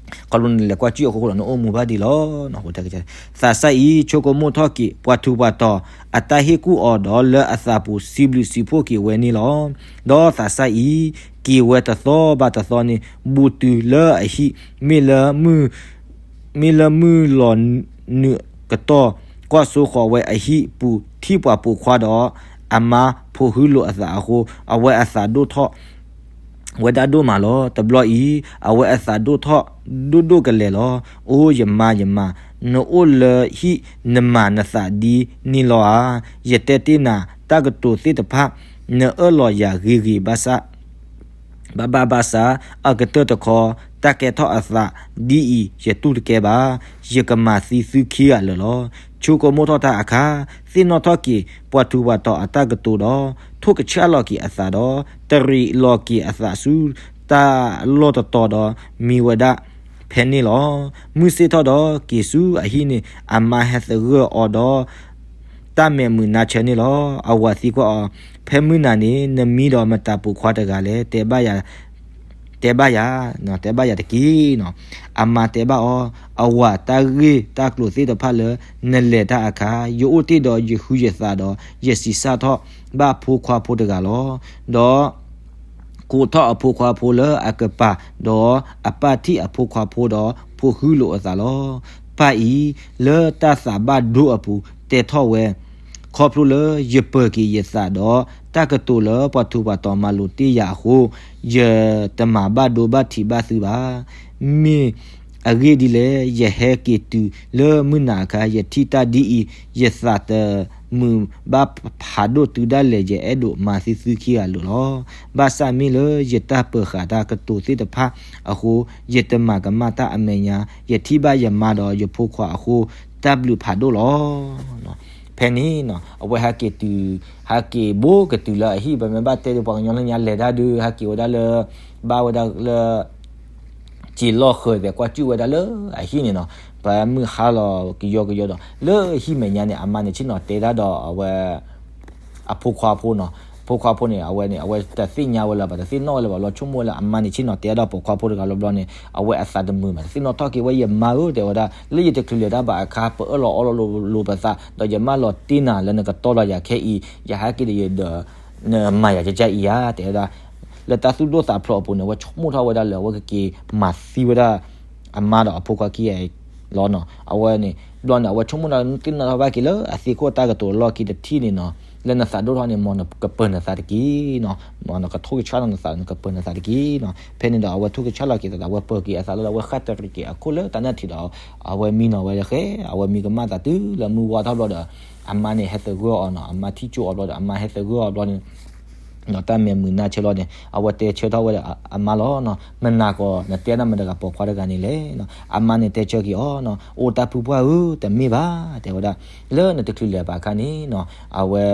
ခီဖျိနလဲၤကွၢ်စုၣ်အဃိဃိဒီး နအိၣ်မူဘၣ်ဒံးလီၤ သးစၢ်အံၤ ဆိကမိၣ်ထီၣ်က့ၤ ပှၤထူးပှၤတီၤ အတၢ်ဟ့ၣ်ကူၣ်အီၤဒီးလၢအသးပူၤ စံးဘျုးစံးဖှိၣ်က့ၤဝဲန့ၣ်လီၤ. ဒီးသးစၢ်အံၤ က့ၤဝဲတသီဘၣ်တသီန့ၣ် ဘူးတုၤလၢအဟံၣ် မ့ၢ်လၢ မ့ၢ်လၢမုၢ်လီၤနုာ်ကတီၢ် ကွၢ်စိဃီၤဝဲအဟံၣ်ပူၤ ထံၣ်ပှၤပိာ်ခွါဒီး အမါဖိးဟုလိာ်အသးအဃိ အဝဲအသးဒိၣ်ထီၣ် ဝဲဒၣ်ဒိၣ်မးလီၤ. တဘျီအံၤ အဝဲအသးဒိၣ်ထီၣ်ဒိၣ်ဒိၣ်ကလဲာ်လီၤ. အိ ယမါယမါ, နအိၣ်လၢဟံၣ်နမၤနသးဒ်န့ၣ်လီၤဧါ. ယတဲတ့ၢ်နၤတၢ်ကတိၤသ့ၣ်တဖၣ် နအၢၣ်လီၤယၤဂ့ၤဂ့ၤဘၣ်ဆၣ် ဘၣ်ဘၣ်ဘၣ်ဆၣ် အကတၢၢ်တခီ တၢ်ကဲထီၣ်အသးဒ်အံၤ ယတူၢ်တကဲဘၣ်. ယကမၤသံသုခံဂၤလၢာ်လီၤ. ဆိကမိၣ်ထီၣ်တၢ်အခါ, သ့ၣ်နီၣ်ထီၣ်က့ၤပှၤထူးပှၤတီၤအတၢ်ကတိၤဒီး ထိၣ်ကဆှၣ်လီၤက့ၤအသးဒီး တရံးလီၤက့ၤအသးဆူတၢ်လီၢ်တတီၤဒီး မံဝဲဒၣ်ဖဲန့ၣ်လီၤ. မုၢ်ဆ့ၣ်ထီၣ်ဒီးက့ၤဆူအဟံၣ်န့ၣ် အမါဟဲသဂၢၢ်အီၤဒီး တၢ်မဲာ်မုာ်နါဆၢန့ၣ်လီၤ. အဝၤသံကွၢ်အီၤ, ဖဲမုၢ်နၤန့ၣ် နမံဒီးမတၤပိာ်ခွါတဂၤလဲၣ်, တဲဘၣ်ယၤ, တဲဘၣ်ယၤ, တဲဘၣ်ယၤတက့ၢ်နီၤ. အမါတဲဘၣ်အီၤ, အဝၤတၢ်ဂ့ၢ်တၢ်ကျိၤသ့ၣ်တဖၣ်လၢနလဲၤတၢ်အခါ, ယအိၣ်တ့ၢ်ဒီးယဟုယသးဒီး ယဆံးစၢ်ထီၣ်ဘၣ်ဖိခွါဖိတဂၤလီၤ. ဒီး ကိးထီၣ်အဖိခွါဖိလၢအကပၤ, ဒီးအပၢ်ထံၣ်အဖိခွါဖိဒီး ဖိဟုလိာ်အသးလီၤ. ပၢ်အံၤ လၢတၢ်သးဘၣ်ဒိအပူၤ တဲထီၣ်ဝဲ, ခီဖျိလၢယပၢၤက့ၤယသးဒီး တၢ်ကတိၤလၢပှၤထူးပှၤတီၤမၤလိာ်တ့ၢ်ယၤအဃိ, ယတမၤဘၣ်ဒိဘၣ်ထံးဘၣ်သုဘၣ်. မ့ၢ်အဂ့ၢ်ဒ်လဲၣ်, ယဟဲက့ၤတုၤလၢမုၢ်နၤအခါ ယထံၣ်တၢ်ဒ်အံၤ, ယသးတမုာ်ဘၣ်ဖးဒိၣ်တုၤဒၣ်လဲာ် ယအဲၣ်ဒိးမၤသံသုခံဂၤလိာ်လီၤ. ဘၣ်ဆၣ်မ့ၢ်လၢယတၢ်ပၢၤဃာ်တၢ်ကတိၤသ့ၣ်တဖၣ်အဃိ, ယတမၤကမၣ်တၢ်အမဲာ်ညါ, ယထံၣ်ဘၣ်ယမါဒီးယဖိခွါအဃိ, တၢ်ဘျုးဖးဒိၣ်လီၤ. ဖဲန့ၣ်နီၤ အဝဲဟဲက့ၤတုၤ, ဟဲက့ၤဘိကတုၤလၢအဟံၣ်, ပမ့ၢ်ဘၣ်တဲဒီးပှၤကညီလၢညါလဲၤတၢ်ဒုး ဟဲက့ၤဝဲဒၣ်လၢ, ဘၣ်ဝဲဒၣ်လၢ စ့လီၢ်ဃၢၤသဲးကွၢ်စူၣ်ဝဲဒၣ်လၢအဟံၣ်န့ၣ်နီၤ, ပှၤမုၢ်ဟါလီၤကယီကယီဒီး လၢဟံၣ်မဲာ်ညါန့ၣ် အမါန့ၣ်ဆ့ၣ်နီၤတဲဒၣ်ဒီးအဝဲ အဖိခွါဖိနီၤ, ဖိခွါဖိန့ၣ် အဝဲန့ၣ် အဝဲတသ့ၣ်ညါဝဲလၢၤဘၣ်, တသ့ၣ်နီၣ်ဝဲလၢၤဘၣ်, လီၤဆိကမိၣ်ဝဲလၢအမါန့ၣ်ဆ့ၣ်နီၤတဲဒၣ်ဒီးပိာ်ခွါဖိတဂၤလီၤဘျီန့ၣ် အဝဲအသးတမုာ်ဘၣ်, တသ့ၣ်နီၣ်ထီၣ်က့ၤဝဲ ယမါဧၢ တဲဝဲဒၣ်, လၢယတချုးလဲၤတၢ်ဘၣ်အခါ ပအၢၣ်လီၤအီလီၤလိာ်ပသး ဒီးယမၢလီၤတ့ၢ်နၤလၢနကတီၢ်လီၤယၤခဲအံၤ, ယဟဲက့ၤဒီးယဒီး နမၤယၤကကါအံၤဧါ တဲဝဲဒၣ်, လၢတၢ်သူၣ်ဒိၣ်သးဖျိးအပူၤန့ၣ် အဝဲဆိကမိၣ်ထီၣ်ဝဲဒၣ်လၢအဝဲကက့ၤမၤသံဝဲဒၣ် အမါဒီးအဖိခွါခံဂၤအံၤလီၤနီၤ, အဝဲန့ၣ် ဘျီန့ၣ် အဝဲဆိကမိၣ်ဒီးသ့ၣ်နီၣ်ထီၣ်ဘၣ်က့ၤလၢအသ့ၣ်ခိၣ်တၢ်ကတိၤလီၢ်ခံတထံၣ်န့ၣ်နီၤ, လၢနသးဒိၣ်ထီၣ်န့ၣ် မ်နကပၢၤနသးတက့ၢ်နီၤ, မ်နကထိၣ်ကဆှၣ်ထီၣ်နသး နကပၢၤနသးတက့ၢ်နီၤ, ဖဲန့ၣ်ဒီးအဝဲထိၣ်ကဆှၣ်လီၤက့ၤသး အဝဲပၢၤက့ၤအသးလၢအဝဲဃၣ်တရံးက့ၤအခိၣ်လၢတၢ်နၢၣ်ထံးဒီး အဝဲမံနီၤဝဲဃဲ အဝဲမံကမၣ်သးတုၤလၢမုၢ်ဝါထီၣ်ဘျီဒီး အမါန့ၣ်ဟဲသဂၢၢ်အီၤနီၤ, အမါထံၣ်ကၠိအီၤဘျီဒီး အမါဟဲသဂၢၢ်အီၤဘျီန့ၣ် ဒီးတၢ်မဲာ်မုာ်နါဆၢလီၤန့ၣ် အဝဲတဲဆၢထီၣ်ဝဲဒၣ်အမါလီၤနီၤ, မနၤကီး နတဲဒၣ်မတၤတဂၤပိာ်ခွါတဂၤန့ၣ်လဲၣ်နီၤ, အမါန့ၣ်တဲဆၢက့ၤအီၤနီၤ, အိၣ်တၢ်ဖုပှၢ်ဧၢ တမ့ၢ်ဘၣ် တဲဝဲဒၣ်, လၢနတချုးလဲၤဘၣ်အခါန့ၣ်နီၤ, အဝဲ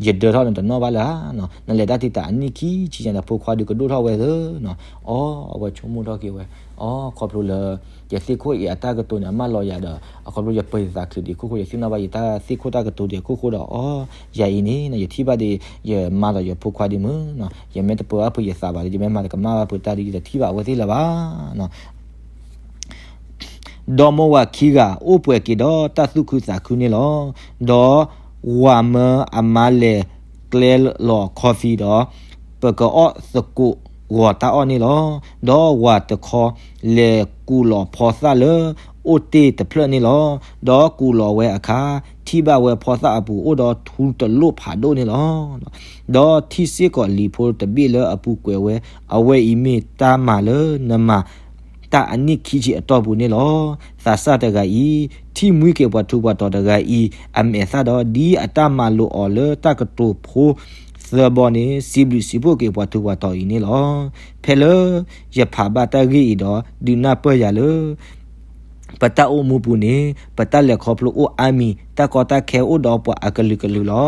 ယဒၢထီၣ်နတနီၣ်ဘၣ်လၢၤဧါနီၤ, နလဲၤတၢ်တံာ်တာ်အနံၣ်ခံဆံညါဒီး ဖိခွါဒုးကဒိၣ်ထီၣ်ဝဲဧၢနီၤ, အီ အဝဲဆိကမိၣ်ထီၣ်က့ၤဝဲ, အီ ခီဖျိလၢ ယသ့ၣ်ခိၣ်အံၤအတၢ်ကတိၤန့ၣ် အမၢလီၤယၤဒီး အခီဖျိယပၢၤယသးချုးဒံးခိၣ်ဃိ ယသ့ၣ်နီၣ်ဘၣ်ယတၢ်သ့ၣ်ခိၣ်တၢ်ကတိၤဒံးခိၣ်ဃိဒီး အီ ယၤအံၤန့ၣ်နီၤ ယထံၣ်ဘၣ်ဒီး ယမါဒီးယဖိခွါဒံးမုၢ်နီၤ, ယမ့ၢ်တပၢၤဘၣ်ဖုးယသးဘၣ်ဒီး ယမ့ၢ်မၤတကမၣ်ဘၣ်ဖုးတၢ်ဒီး ယတထံၣ်ဘၣ်အဝဲသ့ၣ်လၢၤဘၣ်နီၤ. ဒီမိၢ်ဝၤခံဂၤ အိၣ်ပှဲၤက့ၤဒီးတၢ်သူၣ်ခုသးခုန့ၣ်လီၤ. ဒီးဝၤမၢအမါလဲၤကျဲလီၤ coffee ဒီး ပကအီၣ်သကိးဂီၤတၢ်အီၣ်န့ၣ်လီၤ. ဒီးဝၤတခီ လဲၤကူးလီၤဖီသၣ်လၢအိၣ်တ့ၢ်တဖျၢၣ်န့ၣ်လီၤ. ဒီးကူးလီၤဝဲအခါ ထံၣ်ဘၣ်ဝဲဖီသၣ်အပူၤအိၣ်ဒီးထူတလိၣ်ဖးဒိၣ်န့ၣ်လီၤ. ဒီးထံၣ်စ့ၢ်ကီးလံာ်ဖိတဘ့ၣ်လၢအပူၤကွဲးဝဲ, အဝဲအံၤမ့ၢ်တၢ်မၤလၢနမၤ တၢ်အနံၣ်ခံဆံအတီၢ်ပူၤန့ၣ်လီၤ. သးစၢ်တဂၤအံၤ ထံၣ်မှံက့ၤပှၤထူးပှၤတီၤတဂၤအံၤ အမဲာ်သၣ်ဒီး ဒ်အတၢ်မၤလိာ်အီၤလၢတၢ်ကတိၤဖိသၢဘီန့ၣ် စံးဘျုးစံးဖှိၣ်က့ၤပှၤထူးပှၤတီၤအံၤန့ၣ်လီၤ. ဖဲလၢယဖးဘၣ်တၢ်ဂ့ၢ်အံၤဒီး ဒုးနၢ်ပၢၢ်ယၤလၢ ပတၢ်အိၣ်မူပူၤန့ၣ် ပတၢ်လဲၤခီဖျိအိၣ်အါမံၤ, တၢ်ကီတၢ်ခဲအိၣ်ဒီးပှၤအကလုာ်ကလုာ်လီၤ.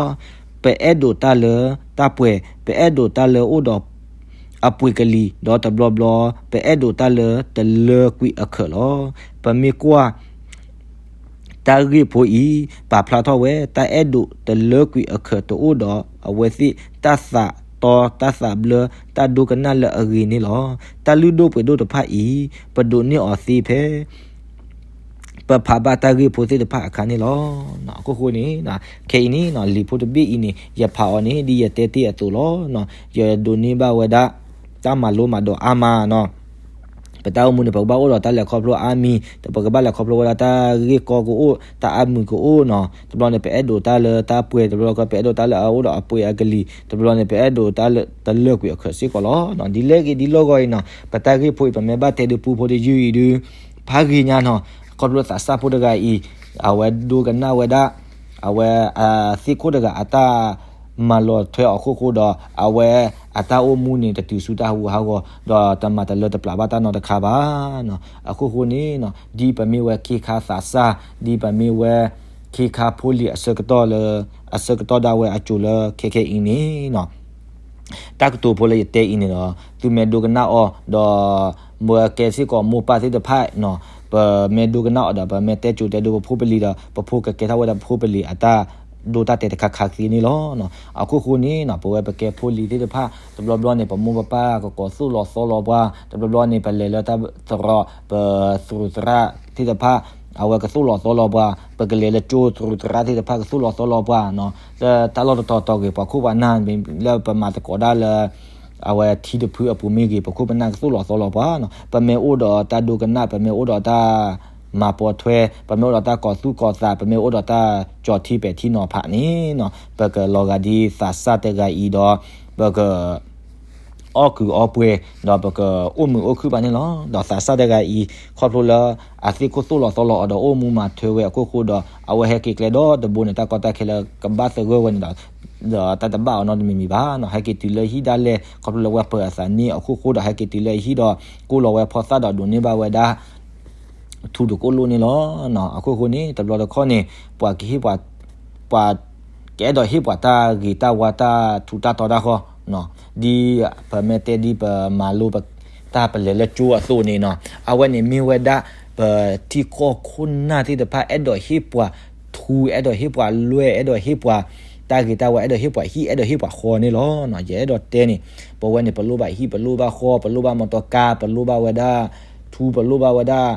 ပအဲၣ်ဒိးတၢ်လၢတၢ်ပှဲၤ, ပအဲၣ်ဒိးတၢ်လၢအိၣ်ဒီးအပှ့ၤကလံၤ, ဒီးတဘျီဘျီ ပအဲၣ်ဒိးတၢ်လၢတလၢကွံာ်အခၢးလီၤ. ပမ့ၢ်ကွၢ် တၢ်ဂ့ၢ်ဖိအံၤ ပာ်ဖျါထီၣ်ဝဲ တၢ်အဲၣ်ဒိးတလၢကွံာ်အခၢးတအိၣ်ဒီးအဝဲသ့ၣ် တၢ်သးတီတၢ်သးဘျၢ တၢ်ဒိကနၣ်လၢအဂ့ၤန့ၣ်လီၤ. တၢ်လုၢ်ဒိၣ်ပှ့ၤဒိၣ်တဖၣ်အံၤ ပဒိးန့ၢ်အီၤသ့ဖဲ ပဖးဘၣ်တၢ်ဂ့ၢ်ဖိသ့ၣ်တဖၣ်အခါန့ၣ်လီၤ. အခိၣ်ဃိန့ၣ် ခဲအံၤန့ၣ် လံာ်ဖိတဘ့ၣ်အံၤန့ၣ် ယဖးအီၤန့ၣ် ဒ်ယတဲတ့ၢ်အသိးလီၤ. ယဒိးန့ၢ်ဘၣ်ဝဲဒၣ် တၢ်မၤလိမၤဒိးအါမးနီၤ. ပတၢ်အိၣ်မူန့ၣ် ပကဘၣ်အိၣ်ဒီးတၢ်လဲၤခီဖျိအါမံၤ, ပကဘၣ်လဲၤခီဖျိဝဲဒၣ်တၢ်ဂ့ၢ်ကီကအိၣ်, တၢ်အါမုာ်ကအိၣ်နီၤ. တဘျီန့ၣ် ပအဲၣ်ဒိးတၢ်လၢတၢ်ပှဲၤ, တဘျီကီ ပအဲၣ်ဒိးတၢ်လၢအအိၣ်ဒီးအပှဲၤအကလံၤ, တဘျီန့ၣ် ပအဲၣ်ဒိးတၢ်လၢတလၢာ်ကွံာ်အခၢးစ့ၢ်ကီးလီၤ. ဒ်လဲၣ်ဂ့ၤဒ်လဲၣ်ဂ့ၤအံၤနီၤ, ပတၢ်ဂ့ၢ်ဖိအံၤ ပမ့ၢ်ဘၣ်တဲဒုးပူဖိတယုၢ်အံၤဒုး ဖးဂ့ၤညါနီၤ, ခီဖျိသးစၢ်ဖိတဂၤအံၤ အဝဲဒိကနၣ်ဝဲဒၣ် အဝဲအသ့ၣ်ခိၣ်တဂၤအတၢ်မၤလီၤထွဲအီၤအခိၣ်ဃိဒီး အဝဲအတၢ်အိၣ်မူန့ၣ် တတုၤဆူတၢ်ဟးဂူာ်ဟးဂီၤ, ဒီးတမၤတလၢတပျၢ်ဘၣ်တၢ်နီတခါဘၣ်နီၤ. အခိၣ်ဃိန့ၣ်နီၤ, ဒ်ပမ့ၢ်ဝဲခ့ခါသးစၢ်, ဒ်ပမ့ၢ်ဝဲခ့ခါဖိလံၤအဆၢကတီၢ်လၢ အဆၢကတီၢ်ဒၣ်ဝဲအစိၤလၢခဲခဲအံၤန့ၣ်နီၤ, တၢ်ကတိၤဖိလၢယတဲအံၤန့ၣ်ဒီး သုမ့ၢ်ဒိကနၣ်အီၤဒီး မ့ၢ်ကဲစ့ၢ်ကီးမိၢ်ပၢ်သ့ၣ်တဖၣ်နီၤ, ပမ့ၢ်ဒိကနၣ်အီၤဒီး ပမ့ၢ်တဲကၠိတဲဒိပဖိပလံၤဒီး ပဖိကကဲထီၣ်ဝဲဒၣ်ပဖိပလံၤအတၢ်ဒိတၢ်တဲာ်တခါခါသ့န့ၣ်လီၤ. အခိၣ်ဃိန့ၣ်နီၤ, ပဝဲပကဲဖိလံၤသ့ၣ်တဖၣ် တဘျီဘျီန့ၣ် ပမိၢ်ပပၢ်ကကိးသိၣ်လီၤသီလီၤပှၤ, တဘျီဘျီန့ၣ် ပလဲၤလၢတၢ်သရိာ် ပသရူးသရၣ်သ့ၣ်တဖၣ် အဝဲကသိၣ်လီၤသီလီၤပှၤ, ပကလဲၤလၢကၠိ သရူးသရၣ်သ့ၣ်တဖၣ်ကသိၣ်လီၤသီလီၤပှၤနီၤ, လၢတၢ်လီၢ်တတီၤတီၤဂ့ၤ ပှၤခိၣ်ပှၤနၢ်လၢပမၤသကိးဒၣ်လၢ အဝဲထံတဖုအပူၤမ့ၢ်ဂ့ၤ ပခိၣ်ပနၢ်ကသိၣ်လီၤသီလီၤပှၤနီၤ, ပမ့ၢ်အိၣ်ဒီးတၢ်ဒိကနၣ် ပမ့ၢ်အိၣ်ဒီးတၢ်မၤပိာ်ထွဲ ပမ့ၢ်အိၣ်ဒီးတၢ်ကီၤသူၣ်ကီၤသး ပမ့ၢ်အိၣ်ဒီးတၢ်ကၠီၤထံပဲာ်ထံနီၤဖးန့ၣ်နီၤ, ပကလီၤဂာ်ဒ်သးစၢ်တဂၤအံၤဒီး ပက အီၣ်ကုာ်အီပှဲၤ ဒီးပကအိၣ်မုာ်အိၣ်ခုၣ်ဘၣ်န့ၣ်လီၤ. ဒီးသးစၢ်တဂၤအံၤ ခီဖျိလၢအသ့ၣ်ခိၣ်သိၣ်လီၤသီလီၤအီၤဒီးအိၣ်မူမၤထွဲဝဲအခိၣ်ဃိဒီး အဝဲဟဲက့ၤကျဲဒီတဘိန့ၣ် တၢ်ကီတၢ်ခဲလၢကဘၣ်သဂၢၢ်ဝဲန့ၣ်ဒီး ဒီးတၢ်တဘၣ်အီၤနီတမံၤမံၤဘၣ်နီၤ, ဟဲက့ၤတုၤလၢဟံၣ်ဒၣ်လဲာ် ခီဖျိလၢဝဲပၢၤအသးန့ၣ်အခိၣ်ဃိဒီး ဟဲက့ၤတုၤလၢဟံၣ်ဒီး ကိၢ်လီၤဝဲဖီသၣ်ဒီးဒိးန့ၢ်ဘၣ်ဝဲဒၣ် ထူတကိၣ်လိၣ်န့ၣ်လီၤ. အခိၣ်ဃိန့ၣ် တဘျီတခီၣ်န့ၣ် ပှၤကဟ့ၣ်ပှၤ ပှၤကအဲၣ်ဒိးဟ့ၣ်ပှၤတၢ်ဂ့ၤတၢ်ဝါတၢ်ထူးတၢ်တီၤတၢ်ဃီ ဒ်ပမ့ၢ်တဲဒ်ပမၤလိပတၢ်ပလဲၤလၢကၠိအသိးန့ၣ်နီၤ, အဝဲန့ၣ်မ့ၢ်ဝဲဒၣ် ပထံကီၢ်ခိၣ်နၢ်သ့ၣ်တဖၣ် အဲၣ်ဒိးဟ့ၣ်ပှၤထူ အဲၣ်ဒိးဟ့ၣ်ပှၤလွဲၢ် အဲၣ်ဒိးဟ့ၣ်ပှၤတၢ်ဂ့ၤတၢ်ဝါ အဲၣ်ဒိးဟ့ၣ်ပှၤဟံၣ် အဲၣ်ဒိးဟ့ၣ်ပှၤဃီန့ၣ်လီၤ. ယအဲၣ်ဒိးတဲန့ၣ် ပဝဲန့ၣ် ပလိၣ်ဘၣ်ဟံၣ် ပလိၣ်ဘၣ်ဃီ ပလိၣ်ဘၣ်မီတီကါ ပလိၣ်ဘၣ်ဝဲဒၣ် ထူ ပလိၣ်ဘၣ်ဝဲဒၣ်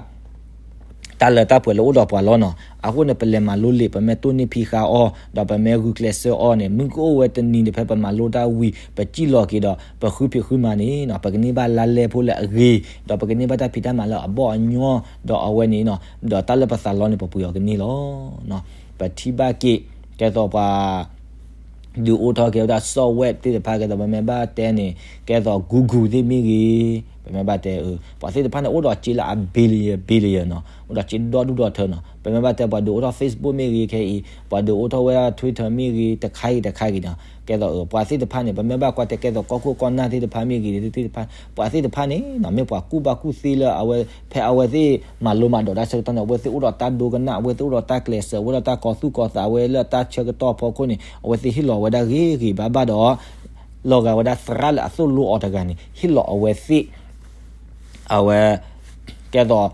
တၢ်လၢတၢ်ပှဲၤလၢအိၣ်ဒီးပှၤလီၤနီၤ. အဃိန့ၣ် ပလဲၤမၤလိလံာ် ပမ့ၢ်တိၢ်န့ၢ်ဖံးဃာ်အီၤ ဒီးပမ့ၢ်ဂုာ်ကျဲးစၢးအီၤန့ၣ် မုၢ်ကအိၣ်ဝဲတနံၤန့ၣ် ဖဲပမၤလိတၢ်ဝံၤ ပစံၣ်လီၤက့ၤဒီး ပဃုဖံးဃုမၤန့ၣ်နီၤ ပကန့ၢ်ဘၣ်လါလဲဖိလၢအဂ့ၤ ဒီးပကန့ၢ်ဘၣ်တၢ်ဖံးတၢ်မၤလၢအဘီၣ်အညီ ဒီးအဝဲန့ၣ်နီၤ ဒီးတၢ်လၢပသးလီန့ၣ် ပပှ့ၤအီၤကန့ၢ်လီၤ. ပထံၣ်ဘၣ်က့ၤ ကဲသိးပှၤ ဒုးအိၣ်ထီၣ်က့ၤဝဲဒၣ် software သ့ၣ်တဖၣ် ကဲသိးပမ့ၢ်ဘၣ်တဲန့ၣ် ကဲသိး Google သ့ၣ်မ့ၢ်ဂ့ၤ ပမ့ၢ်ဘၣ်တဲ ပှၤသ့ၣ်တဖၣ်န့ၣ် အိၣ်ဒီးစ့လၢအ billion billion နီၤ အိၣ်ဒီးစ့ဒီဒူၣ်ဒီထၢနီၤ. ပမ့ၢ်ဘၣ်တဲပှၤဒုးအိၣ်ထီၣ် Facebook မ့ၢ်ဂ့ၤ ခဲအံၤ ပှၤဒုးအိၣ်ထီၣ်ဝဲဒၣ် Twitter မ့ၢ်ဂ့ၤ တခါဂ့ၤတခါဂ့ၤနီၤ ကဲသိးပှၤသ့ၣ်တဖၣ်န့ၣ် ပမ့ၢ်ဘၣ်ကွၢ်တဲကဲသိးကီၢ်ခိၣ်ကီၢ်နၢ်သ့ၣ်တဖၣ်မ့ၢ်ဂ့ၤ သ့ၣ်တဖၣ် ပှၤသ့ၣ်တဖၣ်န့ၣ်နီၤ မ့ၢ်ပှၤကူၣ်ဘၣ်ကူၣ်သ့လၢအဝဲ ဖဲအဝဲသ့ၣ်မၤလိမၤဒိးတၢ်ဆၢကတီၢ်န့ၣ် အဝဲသ့ၣ်အိၣ်ဒီးတၢ်ဒိကနၣ် အဝဲသ့ၣ်အိၣ်ဒီးတၢ်ကျဲးစၢး အဝဲဒီးတၢ်ကီၤသူၣ်ကီၤသး အဝဲလၢတၢ်ဆၢကတီၢ်ဖီခိၣ်န့ၣ် အဝဲသ့ၣ်ဟ့ၣ်လီၤဝဲဒၣ်ဂ့ၤဂ့ၤဘၣ်ဘၣ်ဒီး လီၤဂာ်ဝဲဒၣ်သရၣ်လၢအသိၣ်လိအီၤတဂၤန့ၣ် ဟ့ၣ်လီၤအဝဲသ့ၣ် အဝဲ ကဲသိး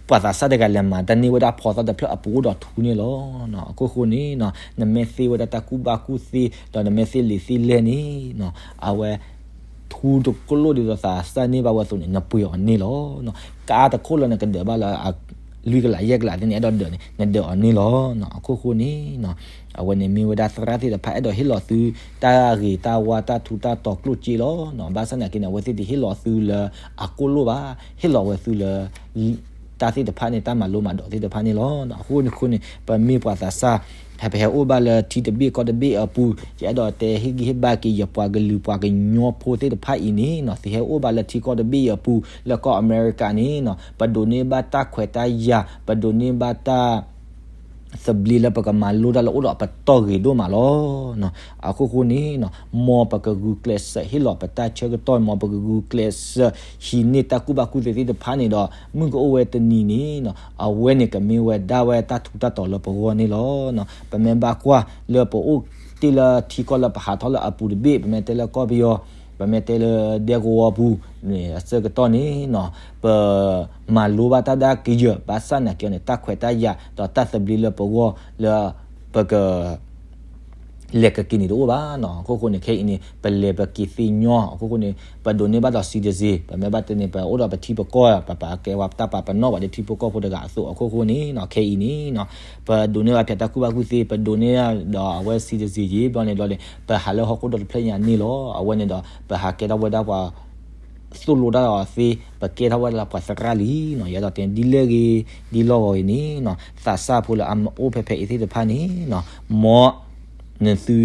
ပှၤသးစၢ်တဂၤလဲၤမၤတၢ်န့ၢ်ဝဲဒၣ်ဖီသၣ်တဖျၢၣ်အပူၤအိၣ်ဒီးထူန့ၣ်လီၤ. အခိၣ်ဃိန့ၣ် နမ့ၢ်သ့ဝဲဒၣ်တၢ်ကူၣ်ဘၣ်ကူၣ်သ့ ဒီးနမ့ၢ်သ့လံာ်သ့လဲၢ်န့ၣ် အဝဲ ထူတကိၣ်လိၣ်ဒ်သိးသးစၢ်န့ၢ်ဘၣ်ဝဲအသိးန့ၣ် နပှ့ၤအီၤန့ၢ်လီၤ. ကါတခိၣ်လၢနကဒၢးဘၣ်လၢ လွံၢ်ကလးယဲၢ်ကလးသ့ၣ်န့ၣ် အဲၣ်ဒိးဒၢးန့ၣ် နဒၢးအီၤန့ၢ်လီၤ. အခိၣ်ဃိန့ၣ် အဝဲန့ၣ်မ့ၢ်ဝဲဒၣ်သရၣ်သ့ၣ်တဖၣ် အဲၣ်ဒိးဟ့ၣ်လီၤသု တၢ်ဂ့ၤတၢ်ဝါတၢ်ထူးတၢ်တီၤကျိၣ်စ့လီၤ. ဘၣ်ဆၣ်နာ်က့န့ၣ် အဝဲသ့ၣ်တဟ့ၣ်လီၤသုလၢအကိၣ်လိၣ်ဘၣ်, ဟ့ၣ်လီၤဝဲသုလၢ တၢ်သ့ၣ်တဖၣ်န့ၣ် တၢ်မၤလိမၤဒိးသ့ၣ်တဖၣ်န့ၣ်လီၤ. အဃိန့ၣ်ဃိန့ၣ် ပမ့ၢ်ပှၤသးစၢ် ဟဲပဟဲအိၣ်ဘၣ်လၢထံတဘ့ၣ်ကီၢ်တဘ့ၣ်အပူၤ ယအဲၣ်ဒိးတဲဟ့ၣ်ဂံၢ်ဟ့ၣ်ဘါက့ၤ ယပှၤကလုာ်ပှၤကညီဖိသ့ၣ်တဖၣ်အံၤန့ၣ်နီၤ သုဟဲအိၣ်ဘၣ်လၢထံကီၢ်တဘ့ၣ်အံၤအပူၤ လၢကီၢ်အမဲရကၤန့ၣ်နီၤ ပဒိးန့ၢ်ဘၣ်တၢ်ခွဲးတၢ်ယာ် ပဒိးန့ၢ်ဘၣ်တၢ် သဘျ့လၢပကမၤလိတၢ်လၢအိၣ်ဒီးပတီၢ်ဂ့ၤဒိၣ်မးလီၤ. အခိၣ်ဃိန့ၣ် မ်ပကဂုာ်ကျဲးစၢးဟ့ၣ်လီၤပတၢ်ဆၢကတီၢ် မ်ပကဂုာ်ကျဲးစၢးဟံးန့ၢ်တၢ်ကူၣ်ဘၣ်ကူၣ်သ့သ့ၣ်တဖၣ်န့ၣ်ဒီး မုၢ်ကအိၣ်ဝဲတနံၤန့ၣ် အဝဲန့ၣ်ကမ့ၢ်ဝဲဒၣ်ဝဲတၢ်ထူးတၢ်တီၤလၢပဂီၢ်န့ၣ်လီၤ. ပမ့ၢ်ဘၣ်ကွၢ်လၢပအိၣ်တ့ၢ်လၢထံကီၢ်လၢပဟးထီၣ်လၢအပူၤတဘ့ၣ် ပမ့ၢ်တဲလၢကီၢ်ပယီၤ ပမ့ၢ်တဲလၢဒဲကဝီၤပူၤန့ၣ် အဆၢကတီၢ်န့ၣ် ပမၤလိဘၣ်တၢ်ဒၣ်ကယၢၤ ဘၣ်ဆၣ်နာ်က့န့ၣ် တၢ်ခွဲးတၢ်ယာ် ဒီးတၢ်သဘျ့လၢပဂီၢ်လၢ ပက လဲၤကက့ၤန့ၣ်တအိၣ်ဘၣ်နီၤ. အခိၣ်ဃိန့ၣ် ခဲအံၤန့ၣ် ပလဲၤပက့ၤသ့ညီ အခိၣ်ဃိန့ၣ် ပဒိးန့ၢ်ဘၣ်ဒီး citizen ပမ့ၢ်ဘၣ်တဲန့ၣ် ပအိၣ်ဒီးပထံပကီၢ် ပပာ်ကဲဝဲတၢ်ပာ်ပနီၣ်ဝဲဒၣ်ထံဖိကီၢ်ဖိတဂၤအသိး အခိၣ်ဃိန့ၣ်နီၤ ခဲအံၤန့ၣ်နီၤ ပဒိးန့ၢ်ဘၣ်ဖဲတၢ်ကူၣ်ဘၣ်ကူၣ်သ့ ပဒိးန့ၢ်ဒီးအဝဲ citizen ယံၤ ဘျီန့ၣ်ဘျီန့ၣ် ပဟးလၢဟီၣ်ခိၣ်ဒီတဖျၢၣ်ညါန့ၣ်လီၤ. အဝဲန့ၣ်ဒီး ပဟးကဲထီၣ်ဝဲဒၣ်ပှၤ သိၣ်လိတၢ်အီၤသ့ ပကဲထီၣ်ဝဲဒၣ်လၢပှၤသရၣ်လံနီၤ. ယအဲၣ်ဒိးတဲဒ်လဲၣ်ဂ့ၤ ဒ်လီၢ်ဂီၤဂ့ၤန့ၣ်နီၤ, သးစၢ်ဖိလၢအမ့ၢ်အိၣ်ဖဲဖဲအံၤသ့ၣ်တဖၣ်န့ၣ်နီၤ, မ် နသု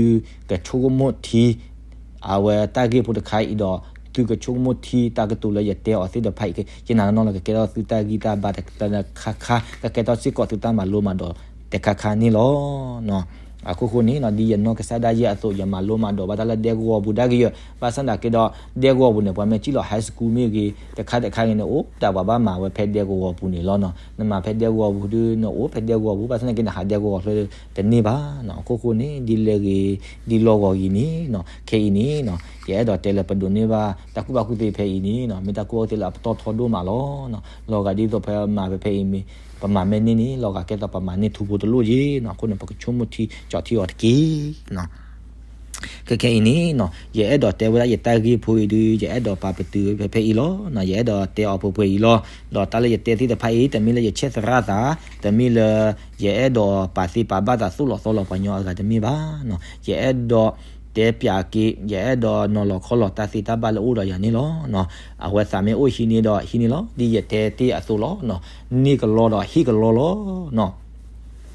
ကဆိကမိၣ်ထံ အဝဲတၢ်ဂ့ၢ်ဖိတခါအံၤဒီး သုကဆိကမိၣ်ထံတၢ်ကတိၤလၢယတဲအီၤသ့ၣ်တဖၣ်အံၤ ယနာ်နီၢ်နီၢ်လၢကကဲထီၣ်သုတၢ်ဂံၢ်တၢ်ဘါ တခါခါ ကကဲထီၣ်စ့ၢ်ကီးသုတၢ်မၤလိမၤဒိးတခါခါန့ၣ်လီၤ. အခိၣ်ဃိန့ၣ်နီၤ ဒ်ယနီၢ်ကစၢ်ဒၣ်ယဲအသိး ယမၤလိမၤဒိးဘၣ်တၢ်လၢဒဲကဝီၤပူၤဒၣ်ကယဲၢ် ဘၣ်ဆၣ်သနာ်က့ဒီး ဒဲကဝီၤပူၤန့ၣ် ပှၤမ့ၢ်စံၣ်လီၤ high school မ့ၢ်ဂ့ၤ တခါတခါဂ့ၤန့ၣ် အိၣ်ဒၣ်ပှၤဘၣ်မၤဝဲဖဲဒဲကဝီၤပူၤန့ၣ်လီၤနီၤ. နမၤဖဲဒဲကဝီၤပူၤဒုး နအိၣ်ဖဲဒဲကဝီၤပူၤ ဘၣ်ဆၣ်သနာ်က့ နဟးဒဲကဝီၤဖျၢၣ်တန့ၢ်ဘၣ်နီၤ. အခိၣ်ဃိန့ၣ် ဒ်လဲၣ်ဂ့ၤ ဒ်လီၢ်ဂီၤဂ့ၤန့ၣ်နီၤ ခဲအံၤန့ၣ်နီၤ ယအဲၣ်ဒိးတဲလၢပဒိးန့ၢ်ဘၣ် တၢ်ကူၣ်ဘၣ်ကူၣ်သ့ဖဲအံၤန့ၣ်နီၤ မ့ၢ်တၢ်ကူၣ်ဘၣ်ကူၣ်သ့လၢအပတီၢ်ထီဒိၣ်မးလီၤနီၤ. လီၤဂာ်ဒ်သိးဖဲမၤဖဲဖဲအံၤမ့ၢ် ပမၤမ့ၢ်န့ၢ်န့ၣ် လီၤဂာ်ကဲသိးပမၤန့ၢ်ထူဖိတလိၣ်ယ့ၤနီၤ. အဃိန့ၣ် ပကဆိကမိၣ်ထံကၠီထံအီၤတက့ၢ်နီၤ. ခဲခဲအံၤန့ၣ်နီၤ ယအဲၣ်ဒိးတဲဝဲဒၣ်ယတၢ်ဂ့ၢ်ဖိအံၤဒုး ယအဲၣ်ဒိးပာ်ပတုာ်ဖဲဖဲအံၤလီၤနီၤ. ယအဲၣ်ဒိးတဲအီၤပှဲၤပှဲၤအံၤလီၤ. ဒီးတၢ်လၢယတဲသ့ၣ်တဖၣ်အံၤ တမ့ၢ်လၢယဆဲးသရၣ်သး, တမ့ၢ်လၢ ယအဲၣ်ဒိးပာ်သ့ပာ်ဘၣ်သးသိၣ်လီၤသီလီၤပှၤကညီအဂၤတမ့ၢ်ဘၣ်နီၤ. ယအဲၣ်ဒိးတဲပၠးက့ၤ ယအဲၣ်ဒိးနီၤလီၤခီလီၤတၢ်သ့တၢ်ဘၣ်လၢအိၣ်ဒီးယၤန့ၣ်လီၤနီၤ. အဝဲသးမ့ၢ်အိၣ်ဟံးန့ၢ်ဒီးဟံးန့ၢ်လီၤ. ဒ်ယတဲတ့ၢ်အသိးလီၤနီၤ. န့ၢ်ကလီဒီးဟ့ၣ်ကလီလီၤနီၤ.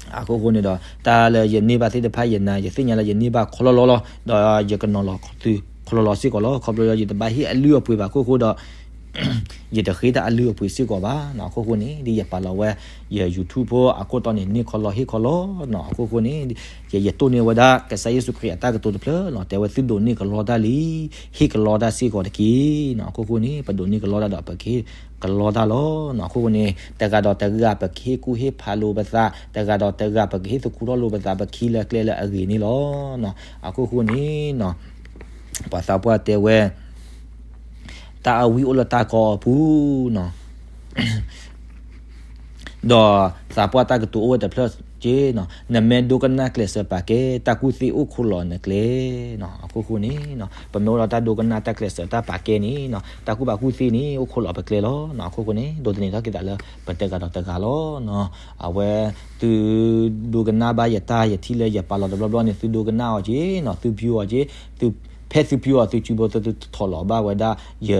အခိၣ်ဃိန့ၣ်ဒီး တၢ်လၢယန့ၢ်ဘၣ်သ့ၣ်တဖၣ်ယနၤ ယသ့ၣ်ညါလၢယန့ၢ်ဘၣ်ခီလီလီၤလီၤ. ဒီးယကနီၤလီၤသုခီလီလီၤစ့ၢ်ကီးလီၤ. ခီဖျိလၢယတဘၣ်ဟ့ၣ်အလုၢ်အပှ့ၤဘၣ်အခိၣ်ဃိဒီး ယတဃ့တၢ်အလုၢ်အပှ့ၤစ့ၢ်ကီးဘၣ်နီၤ. အခိၣ်ဃိန့ၣ် ဒ်ယပာ်လီၤဝဲ ယ YouTube ဖိအခိၣ်တီန့ၣ် န့ၢ်ခီလီဟ့ၣ်ခီလီနီၤ. အခိၣ်ဃိန့ၣ် ယ ယတိၢ်န့ၢ်ဝဲဒၣ် ကစၢ်ယ့ၣ်ၡူးခရံာ်အတၢ်ကတိၤတဖျၢၣ်နီၤ တဲဝဲသုဒိးန့ၢ်ကလီတၢ်လံ ဟ့ၣ်ကလီတၢ်စ့ၢ်ကီးတက့ၢ်နီၤ. အခိၣ်ဃိန့ၣ် ပဒိးန့ၢ်ကလီတၢ်ဒီးပကဟ့ၣ်ကလီတၢ်လီၤနီၤ. အခိၣ်ဃိန့ၣ် တဂၤဒီးတဂၤပကဟ့ၣ်ကူၣ်ဟ့ၣ်ဖးလိာ်ပသး, တဂၤဒီးတဂၤပကဟ့ၣ်သကူထီၣ်လိာ်ပသး ပခံလၢကျဲလၢအဂ့ၤန့ၣ်လီၤနီၤ. အခိၣ်ဃိန့ၣ်နီၤ ပှၤသးပှၢ်တဲဝဲ တၢ်အဝံၣ်အိၣ်လၢတၢ်ကီအပူၤနီၤ. ဒီးသးပှၢ်တၢ်ကတိၤအိၣ်ဝဲတဖျၢၣ်က့နီၤ, နမ့ၢ်ဒိကနၣ်ကျဲးစၢးပာ်ကဲ, တၢ်ကူၣ်သ့အိၣ်ခိးလီၤနကျဲနီၤ. အခိၣ်ဃိန့ၣ်နီၤ ပမ့ၢ်အိၣ်ဒီးတၢ်ဒိကနၣ်တၢ်ကျဲးစၢးတၢ်ပာ်ကဲန့ၣ်နီၤ တၢ်ကူၣ်ဘၣ်ကူၣ်သ့န့ၣ် အိၣ်ခိးလီၤပကျဲလီၤနီၤ. အခိၣ်ဃိန့ၣ် ဒိးသန့ၤထီၣ်က့ၤသးလၢပတဂၤဒီးတဂၤလီၤနီၤ. အဝဲ သုဒိကနၣ်ဘၣ်ယတၢ်ယထံၣ်လၢယပာ်လီၤတဘျီဘျီန့ၣ် သုဒိကနၣ်အီၤက့နီၤ, သု view အီၤက့, သု ဖဲသု view အီၤသုစုဖိ သုထီၣ်လီၤဘၣ်ဝဲဒၣ်ယ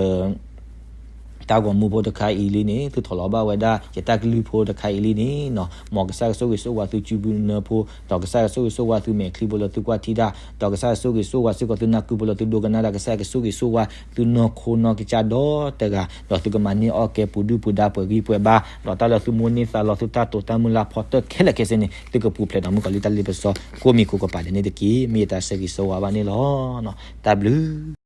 တၢ်ဂီၤမူဖိတခါအံၤလံန့ၣ်, သုထီၣ်လီၤဘၣ်ဝဲဒၣ်ယတၢ်ကလုၢ်ဖိတခါအံၤလံန့ၣ်နီၤ, မ်ကစၢ်ကဆိၣ်ဂ့ၤဆိၣ်ဝါသုစုပူၤနၢဖိ, ဒီးကစၢ်ကဆိၣ်ဂ့ၤဆိၣ်ဝါသုမဲာ်ချံဖိလၢသုကွၢ်ထံတၢ်, ဒီးကစၢ်ကဆိၣ်ဂ့ၤဆိၣ်ဝါစ့ၢ်ကီးသုနၢ်ကုဖိလၢသုဒိကနၣ်တၢ်, ကစၢ်ကဆိၣ်ဂ့ၤဆိၣ်ဝါသုနီၢ်ခိနီၢ်ကစၢ်ဒီတဂၤ, ဒီးသုကမၤန့ၢ်အီၣ်ကဲပှၤဒုၣ်ပှၤဒါပှၤဂံၢ်ပှၤဘါ, ဒီးတၢ်လၢသုမိၣ်န့ၢ်သးလီသုတၢ်တိာ်တၢ်မုၢ်လၢ်ဖီတၢၢ်ခဲလၢာ်ခဲဆ့န့ၣ် သုကပူၤဖျဲးဒီးမုၣ်ကီၤလံၢ်တၢ်လ့ပစီ ကိးမံၤကိးကပၤဒဲးန့ၣ်တက့ၢ်. မ့ၢ်ယတၢ်ဆၢဂ့ၤဆၢဝါဘၣ်န့ၣ်လီၤ. တၢ်ဘျုး